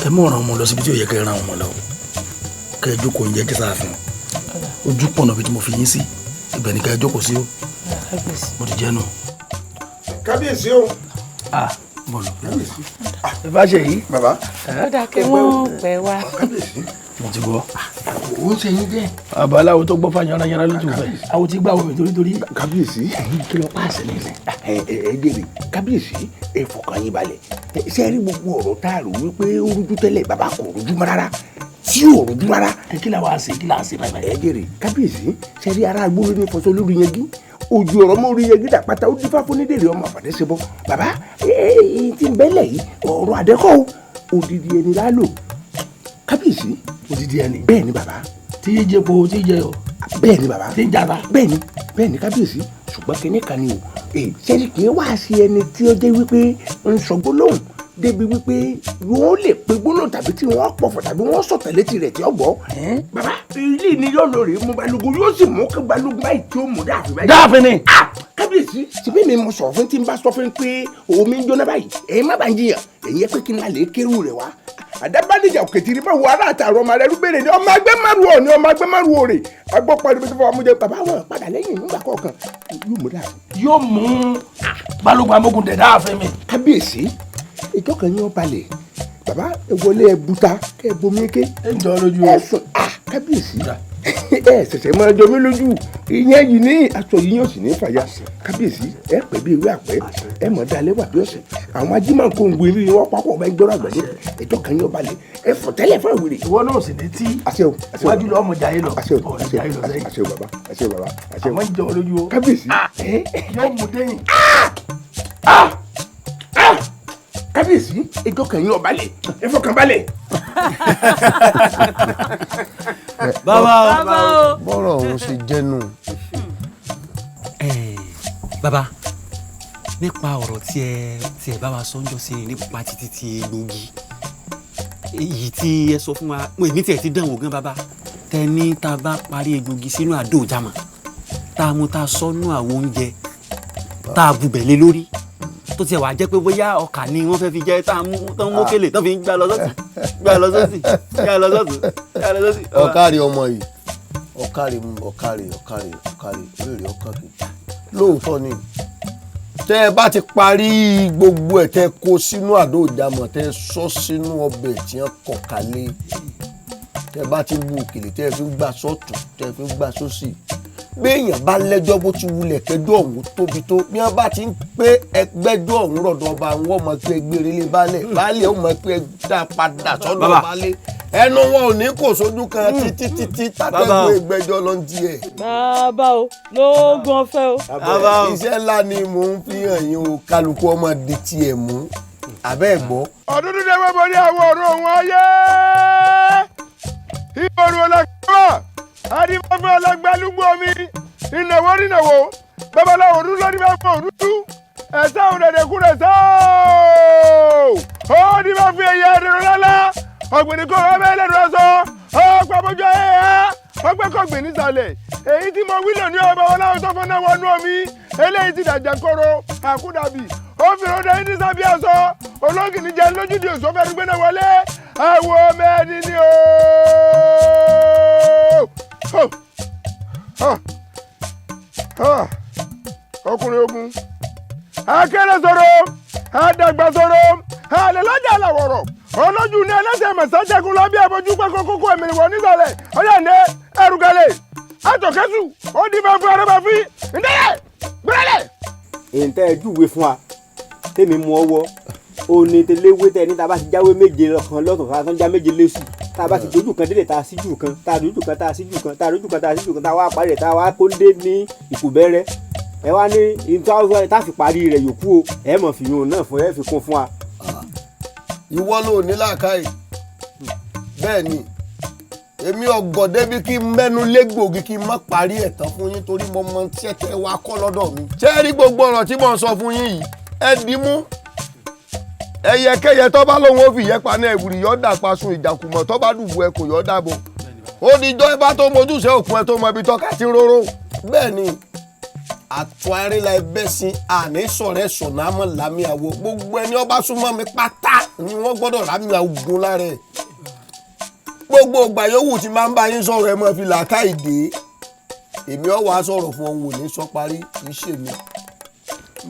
Ẹ mú ọ̀ràn ọmọ lọ síbi tí ò yẹ kẹ́ ẹ ran ọmọ lọ, kẹ́ ẹ jókòó oúnjẹ kí sáà fún un ojú pọ̀nà bí tí mo fi yín sí ibẹ̀ ni kẹ́ ẹ jókòó sí o. Mo ti jẹ́ nù. Kábíyèsí o. Bọ̀lọ̀ ẹ bá ṣe yìí. Bàbá. Ó dà kí wọ́n pẹ́ wá. Kábíyèsí. Mo ti gbọ́. Ó ń ṣe yín jẹ́. Babaláwo tó gbọ́ fáyọ̀ yàrá ló tún fẹ́. Àwọn tí gbà wọ mi torí. Kábíyèsí. Kí ló pàṣẹ nílẹ̀. Ẹ jèrè kábíyèsí, ẹ fọkàn yín balẹ̀. Ṣé ẹ rí gbogbo ọ̀rọ̀ tá a rò wípé ó rújú tẹ́lẹ̀, bàbá kò rújú mọ́ rárá, tí ò rújú rárá. Ẹ kí la wàá ṣe, kí la ṣe bàbá. Ẹ jèrè kábíyèsí, ṣe rí ara agbóró ní fọṣọ lórí yẹn gí ojú ọ̀rọ̀ mọ́ orí yẹn gídà pátá ó dífá fún nídèrè ọmọ àfàdésebọ. Bàbá ẹ ti ń bẹ́lẹ̀ yìí ọ̀rọ̀ àdẹ́kọ̀ o, odidi ẹni lálò. Kábíyèsí. Odidi ẹni. Bẹ́ẹ̀ ni bàbá. Tí yé jẹ po tí jẹ o. Bẹ́ẹ̀ ni bàbá. Tí ń jata. Bẹ́ẹ̀ ni bẹ́ẹ̀ ni kábíyèsí, ṣùgbọ́n kinní kan ni o, sẹ́ni kì í wá sí ẹni tí ó jẹ́ wípé ń sọ gbólóhùn débi wípé wọ́n lè pe gbólóhùn tàbí tí wọ́n pọ̀fọ̀ tàbí wọ́n sọ̀tẹ̀ létí rẹ̀ tí ó gbọ́. Bàbá ilé ni yóò lọ rèé mú balógun, yóò sì mú kí balógun báyìí tí ó mú dáàfin báyìí. Dáàfin ni. Kábíyèsí, síbí mi mo sọ̀rọ̀ fún tí n bá sọ fún pé omi ń jóná báyìí, èyí má bàa ń jiyàn, èyí yẹ pé kí n lálẹ́ kérú rẹ̀ wá. Àdábánijà òkètìrí bá wo ará àtàrọ ọmọ rẹ rúbèrè ni ọmọ agbẹ́ márùn ọ̀ ni ọmọ agbẹ́ márùn òrè agbọ́pọ̀ ẹni tó fọwọ́ mú jẹ bàbá wọn padà lẹ́yìn nígbà kọ̀ọ̀kan yóò mú dáàfin. Yóò mú balógun amógun dẹ̀ dáàfin mi. Kábíyèsí, ìjọ kan yín ó balẹ̀ bàbá ẹ wọlé ẹ buta kẹ ẹ bomi ké ẹ jọ lójú ẹ sùn. Kábíyèsí, ẹ ṣẹ̀ṣẹ̀ máa jọ mí lójú ìyẹn yìí ní aṣọ yìí yóò sì ní fàya. Kábíyèsí, ẹ pẹ́ bí ewé àpẹ́, ẹ mọ̀ dalẹ́ wà bí ọ̀sẹ̀ àwọn ajímọ̀kòǹgbò eré wọn papọ̀ ọba ẹgbẹ́rún àgbàdo ìjọ kan yín ó balẹ̀ ẹ fọ̀ tẹ́lẹ̀ fún ìwúre. Ìwọ náà sì ní tí wájú lọ ọmọ jayé lọ àṣẹ o àṣẹ o àṣẹ o bàbá àṣẹ o bàbá àṣẹ o. Àwọn jọ lójú o. Kábíyèsí yóò mú dẹ́yìn. Kábíyèsí, ìjọ kan yín ó balẹ̀ ẹ fọkàn balẹ̀. Bàbá o. Bọ́rọ̀ ọ̀hún ṣe jẹ́nu. Bàbá, nípa ọ̀rọ̀ tí ẹ bá wa sọ ń jọ sí nípa títí ti egbògi èyí tí ẹ sọ fún wa, èmi tí ẹ ti dán wò gan bàbá, tẹ ní tá a bá parí egbògi sínú àdó ìjàmà tá a mú tá a sọ nú àwọn oúnjẹ tá a bubẹ̀ lé lórí tó tiẹ̀ wá jẹ́ pé bóyá ọkà ni wọ́n fẹ́ fi jẹ́ tá a mú tán mú kélé tán fi ń gbá lọ sọ́tún gbá lọ sọ́tún gbá lọ sọ́tún gbá lọ sọ́tún. Ọ̀kàrí ọmọ yìí, ọ̀kàrí ọ̀kàrí ọ̀kàrí ọ̀kàrí oríire ọ̀kàrí lóòótọ́ ni tẹ́ ẹ bá ti parí gbogbo ẹ̀ tẹ́ kó sínú àdó ìjàmọ̀ tẹ́ sọ sínú ọbẹ̀ tí wọ́n kọ̀ kálé tẹ́ bá ti bu òkèlè tẹ́ fi ń gbà sọ́tún tẹ́ fi ń gbà sósì béèyàn bá lẹ́jọ́ bó ti wulẹ̀ kẹjọ́ ọ̀hún tóbi tó bí wọ́n bá ti ń pé ẹgbẹ́jọ́ ọ̀hún rọ̀dọ̀ ọba wọn mọ̀ pé ẹgbẹ́rẹ́ lé baálẹ̀ baálẹ̀ ó mọ̀ pé ẹ dá padà sọ́dọ̀ baálẹ̀ Ẹnu wọn ò ní kò sójú kan títí títí tàtẹ́gùn ìgbẹ́jọ́ ló ń di ẹ̀. Bàbá o, lóògùn ọ̀fẹ́ o. Iṣẹ́ ńlá ni mò ń fi hàn yín o, kálukú ọmọ di tiẹ̀ mú abẹ́ ẹ̀ gbọ́. Ọdún dídé wọ́n borí àwọn ọ̀run òun ayé. Ìbòrò ọlọ́gbà adìmọ́fẹ́ ọlọ́gbẹ́lúgbò mi ìnáwó rìnàwó babaláwo rú lórí bá fún òrúdú ẹ̀sẹ̀ òdẹ̀dẹ̀ kú rẹ̀ sọ́ ó ní bá fi ẹ̀yẹ ẹ̀rọ lálá ọ̀gbìnì kò rọ́ bẹ́ẹ̀ lẹ́nu ọ̀sọ́ ọ̀pọ̀ àbójú ayé ẹ̀ ọgbẹ́ kọ̀gbìn nísàlẹ̀ èyí tí mo wílò ní ọba wọn láwọn tó fọ́nà wọnú omi eléyìí ti dàjà kóró àkúdàbì ó fi ròdà yín ní sábẹ́ aṣọ ológìní jẹ lójúdi òṣò fẹ́ẹ́ gbéná wọlé àwọ̀ mẹ́ni ni o. Ọkùnrin ogun akéré sọ̀rọ̀ àdàgbà sọ̀rọ̀ àlè lọ́jà làwọ̀rọ̀ olójú ní ẹlẹ́sẹ̀ mọ̀sájẹ́kun lọ bí abojú pẹ́kọ́ kókó ẹ̀mí wọ̀ nísàlẹ̀ ọ̀yà ní ẹrùgàlẹ̀ àtọ̀kẹ́sù ó di bá fún arọ́bà fún ǹdẹ́lẹ̀ gbẹ́lẹ̀. Èyí tẹ́ ẹ júwe fún wa tèmi mú ọwọ́ òní tẹléwé tẹ ní tá a bá ti jáwé méje lọ́kàn lọ́tọ̀ tá a tún já méje lẹ́sù tá a bá ti dojú kan délé tá a síjú kan tá a dojú kan tá a síjú kan tá a dojú kan tá a síjú kan tá a wá parí rẹ̀ tá a wá kó dé ní ìkùbẹ́rẹ́ ẹ wá ní ìtọ́ tá a fi parí rẹ̀ yòókù o ẹ mọ̀ fi yún un náà fún ẹ fi kún fún wa. Ìwọ ló ní làákàyè bẹ́ẹ̀ ni èmi ọgọ débi kí n mẹ́nu légbòogi kí n má parí ẹ̀ tán fún yín torí mo mọ tí ẹ tẹ́ wá kọ́ lọ́dọ̀ mi. Ṣé ẹ rí gbogbo ọ̀rọ̀ tí mò ń sọ fún yín yìí ẹ dì í mú ẹyẹkẹyẹ tó bá lóun ó fi ìyẹ́pa náà ẹ̀wùrì yọ́ dà pa sun ìjàkùmọ̀ tó bá dùbò ẹ kò yọ́ dàbò ó ní ijọ́ ẹ bá tó mojúṣe òkun ẹ tó mọ ibi tọ́ka ti róró. Bẹ́ẹ̀ ni àtọ̀ arẹ́la ẹbẹ́ sin àní sọ̀rẹ́ sọ̀nàmọ́ làmì àwọ̀ gbogbo ẹni ọba súnmọ́ mi pátá ni wọ́n gbọ́dọ̀ lámì àwògùn lára ẹ̀. Gbogbo ìgbà yòówù tí máa ń bá yín sọ̀rọ̀ ẹ máa fi làákàyè dé èmi ọ̀ wá sọ̀rọ̀ fún ọ̀hún ò ní sọ parí kì í ṣe mi.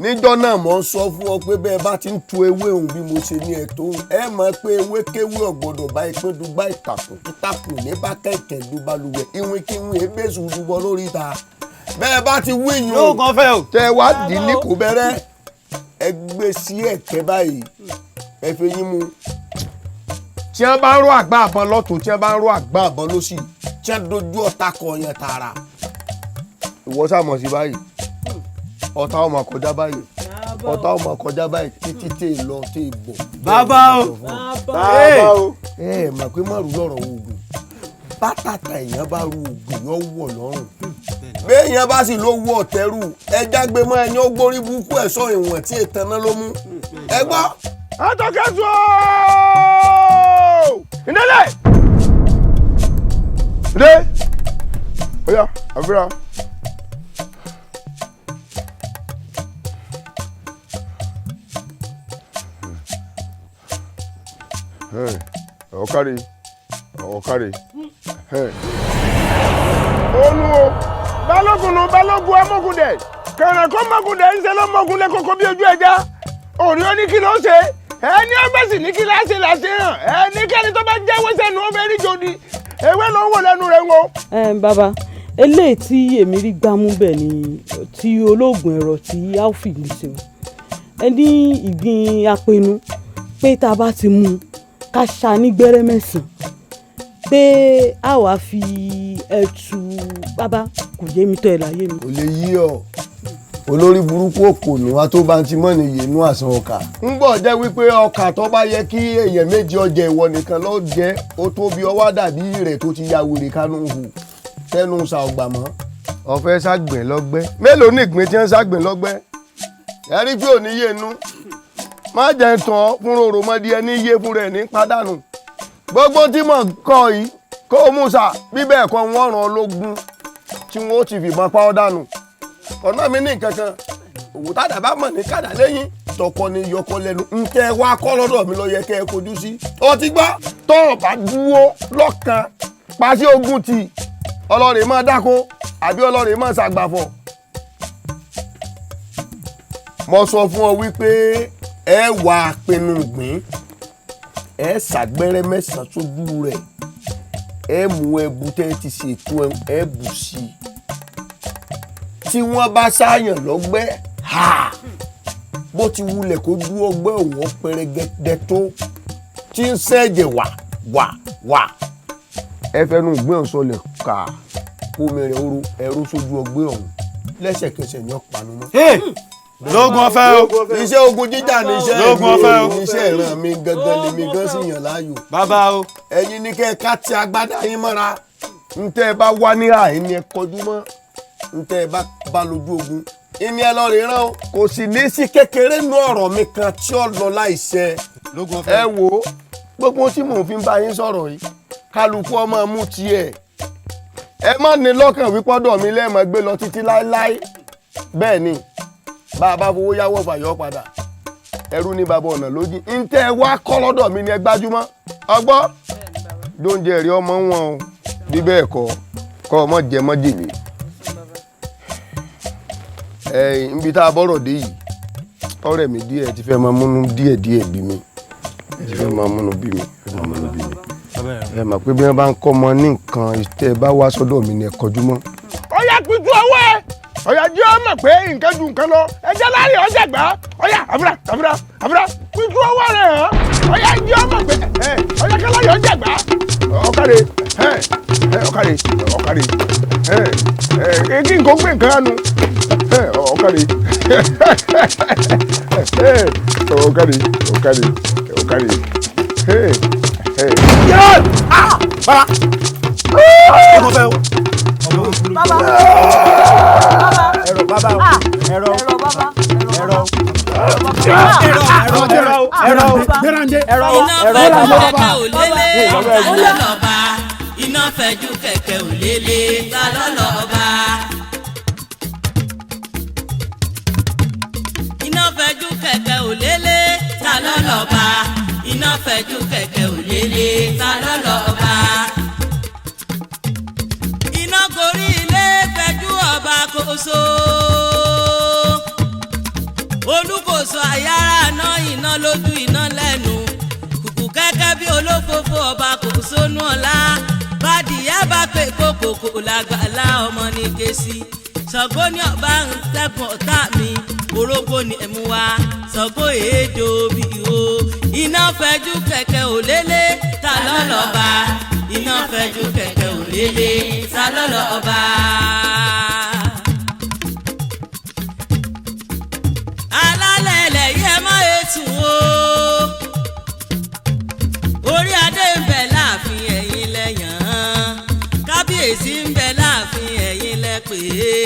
Níjọ́ náà mo ń sọ fún ọ pé bẹ́ẹ̀ bá ti ń tu ewé òun bí mo ṣe ní ẹ̀ tó ẹ mọ̀ pé ewé kéwé ọ̀gbọ́dọ̀ bá ìpín dùgbà ìtàkùn ìtàkùn ní bá kẹ̀kẹ́ dùbalùwẹ̀ ìwìn kíwìn ebéṣù dùbọ̀ lórí ìta bẹ́ẹ̀ bá ti wí yín o tẹ wá dì ní kò bẹ̀rẹ̀ ẹ gbé sí ẹ̀kẹ́ báyìí ẹ fi yín mu. Tí wọ́n bá ń ró àgbá àbọn lọ́tún tí wọ́n bá ń ró àgbá àbọn lósì tí wọ́n dojú ọ̀tá kọ yẹn tààrà. Ìwọ sàmọ̀ sí báyìí ọ̀tá ọmọ kọjá báyìí ọ̀tá ọmọ kọjá báyìí títí tè lọ tè bọ̀. Bàbá o bàbá o ẹ mọ̀ pé má rú lọ́rọ̀ oògùn bátàtà èèyàn bá ru oògùn yóò wọ̀ lọ́rùn béèyàn bá sì ló wọ ọ̀tẹ́rù ẹja gbé mọ́ ẹni ó gbórí burúkú ẹ̀ṣọ́ ìwọ̀n tí ètàná ló mú ẹ gbọ́. Àtọ̀kẹ́sù ooo ìdílé ìdílé oya àfúrà. Ọ̀kàrí ọ̀kàrí. Olú o balógun nu balógun amógundẹ kàràkó mọ́gundẹ ń ṣe ló mọ́gundẹ kókó bí ojú ẹja òní ó ní kí ló ṣe ẹni ọgbẹ́sì ní kí láṣẹ láṣẹ hàn ẹnikẹ́ni tó bá jẹ́wọ́ sẹ́nu ó fẹ́ rí jòdì ewé ló ń wò lẹ́nu rẹ̀ ń wo. Bàbá eléyìí tí èmi rí gbámú bẹ́ẹ̀ ni ti olóògùn ẹ̀rọ tí alfie ń ṣe ẹni ìgbín apẹnu pé tá a bá ti mú un ká ṣa ní gbẹ́rẹ́ mẹ́sàn-án pé a wàá fi ẹ̀tù bàbá kò yé mi tó ẹ̀ láyé mi. Kò lè yí ọ olórí burúkú òkòlù wa tó bá ń ti mọ́ ni yénú àsan ọkà. Ń gbọ́ jẹ́ wípé ọkà tó bá yẹ kí èèyàn méjì ọjẹ́ ìwọ nìkan ló jẹ́ ó tó bí ọwọ́ dàbí rẹ̀ tó ti ya wèrè kánú hù tẹnu sa ọgbà mọ́. Ọ̀fẹ́ ságbìn lọ́gbẹ́ mélòó ní ìgbín tí ń ságbìn lọ́gbẹ́ ẹ rí pé òní yénú má jẹ́ tán fúnra òròmọdé ẹni yé fúnra ẹ̀ ní pàdánù gbogbo tí mò ń kọ yìí kó o mú sà bí bẹ́ẹ̀ kọ́ wọ́n ràn ológun tí wọ́n ó ti fìbọn pa ọ́ dànù ọ̀nà mi ní nǹkan kan òwò tádà bá mọ̀ ní kàdà lẹ́yìn tọkọ ni yọkọ lẹ́nu ń tẹ́ wá kọ́ lọ́dọ̀ mi ló yẹ kẹ́ ẹ kojú sí. Ó ti gbọ́ tó o bá dúró lọ́kàn pàṣẹ ogun tì ọlọ́rẹ̀ máa dáko àbí ọlọ́rẹ̀ máa ṣàgbàfọ̀. Mo sọ fún ọ wípé ẹ wà pinnu gbìn ẹ ṣàgbẹ́rẹ́ mẹ́sàn-án sójú rẹ̀ ẹ mú ẹbu tẹ́ ẹ ti ṣètò ẹ bù sí i tí wọ́n bá ṣàyàn lọ́gbẹ́ ha bó ti wulẹ̀ kó dú ọgbẹ́ òun pẹrẹgẹdẹ tó tí ń ṣẹ̀jẹ̀ wà wà Wà ẹ fẹnu gbé ọ̀sán lè kà kó mẹ́rin oró ẹrú sójú ọgbẹ́ ọ̀hún lẹ́sẹ̀kẹsẹ̀ ni ó panu mọ́. Lóògùn ọ̀fẹ́ o. Iṣẹ́ ogun jíjà ni iṣẹ́ Lóògùn ọ̀fẹ́ o. mi, iṣẹ́ ìran mi gangan lèmi gan sì yàn láàyò. Bàbá o. Ẹ̀yin ni kẹ́ ẹ ká ti agbádá yín mọ́ra. Ntẹ́ ẹ bá wá ní àyín ni ẹ kọjú mọ́. Ntẹ́ ẹ bá bá lójú ogun. Ìní ẹ lọ rè rán o. Kò sì ní sí kékeré nu ọ̀rọ̀ mi kan tí ó lọ láìṣẹ. Lóògùn ọ̀fẹ́. Ẹ wo gbogbo tí mò ń fi bá yín sọ̀rọ̀ yìí, kálukú ọmọ mú tiẹ̀. Ẹ má ní lọ́kàn wípé ọ̀dọ̀ mi lẹ́ẹ̀mọ́ gbé lọ títí láéláé. Bẹ́ẹ̀ ni bá a bá fowó yáwó fàyọ́ padà, ẹrú ní bàbá ọ̀nà lójú. Ntẹ́ ẹ wá kọ́ lọ́dọ̀ mi ni ẹ gbájúmọ́. Ọgbọ́ lóúnjẹ rí ọmọ wọn o, bí bẹ́ẹ̀ kọ́ kọ́ ọmọ jẹ mọ́ jèlé. Ẹ níbi tá a bọ́rọ̀ dé yìí, ọ̀rẹ́ mi díẹ̀ ti fẹ́ máa múnú díẹ̀ díẹ̀ bí mi, ti fẹ́ máa múnú bí mi, fẹ́ máa múnú bí mi. Ẹ mọ̀ pé bí wọ́n bá ń kọ́ ọmọ ní nǹkan, tẹ́ ẹ bá wá sọ́dọ̀ mi ni ẹ kọjú mọ́. Ọ̀yá pitú ọwọ́ ẹ, ọ̀yá jẹ́ ọ mọ̀ pé nǹkan ju nǹkan lọ, ẹ jẹ́ láàrin ọjà gbà. Ọ̀yá àfúrà àfúrà àfúrà pitú ọwọ́ rẹ̀ hàn. Ọ̀yá jẹ́ ọ mọ̀ pé ẹ ọ̀yá kẹ́lá yọ̀ ọjà gbà. Ọ̀kàrẹ̀ ẹ ẹ ọ̀kàrẹ̀ ọ̀kàrẹ̀ ẹ ẹ kí nǹkan gbé nǹkan nu ẹ ọ̀kàrẹ̀ ẹ ọ̀kàrẹ̀ ọ̀kàrẹ̀ ọ̀kàrẹ̀ ẹ ẹ. Yẹ́ ah bàbá. Ọmọ fẹ́ o. Bàbá. Ẹ̀rọ bàbá o. Ẹ̀rọ. Ẹ̀rọ bàbá. Ẹ̀rọ. Ẹ̀rọ ẹ̀rọ ẹ̀rọ ẹ̀rọ Iná fẹ̀jú kẹ̀kẹ́ ò lélẹ̀, ta ló lọ́ba? Iná fẹ̀jú kẹ̀kẹ́ ò lélẹ̀, ta ló lọ́ba? Iná fẹ̀jú kẹ̀kẹ́ ò lélẹ̀, ta ló lọ́ba? Iná fẹ̀jú kẹ̀kẹ́ ò lélẹ̀, ta ló lọ́ba? Iná gorí ilé fẹ̀jú ọba kóso. Olúkòso àyàrá náà iná lójú iná lẹ́nu. Kùkù kẹ́kẹ́ bí olófófó ọba kò sónú ọ̀la. Bádìyá bá pè kókòkò làgbàlá ọmọ ní késì. Ṣàngó ní ọba ń tẹ́kùn ọ̀tá mi, orógbó ni ẹ̀mú wa. Ṣàngó èéjò bí o. Iná fẹ̀jú kẹ̀kẹ́ ò lélẹ̀, ta ló lọ́ba? Iná fẹ̀jú kẹ̀kẹ́ ò lélẹ̀, ta ló lọ́ba? Alálẹ̀ ilẹ̀ yìí ẹ má ètù o. Orí adé ń bẹ láàfin ẹ̀yin lẹ́yàn án. Kábíyèsí ń bẹ láàfin ẹ̀yin lẹ pè é.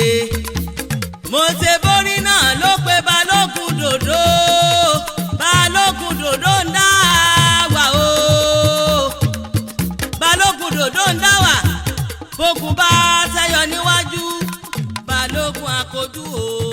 Mo ṣe borí náà ló pe Balógun Dòdò. Balógun Dòdò ń dá wà o. Balógun Dòdò ń dá wà. Bógun bá ṣẹ́yọ níwájú. Balógun àkójú o.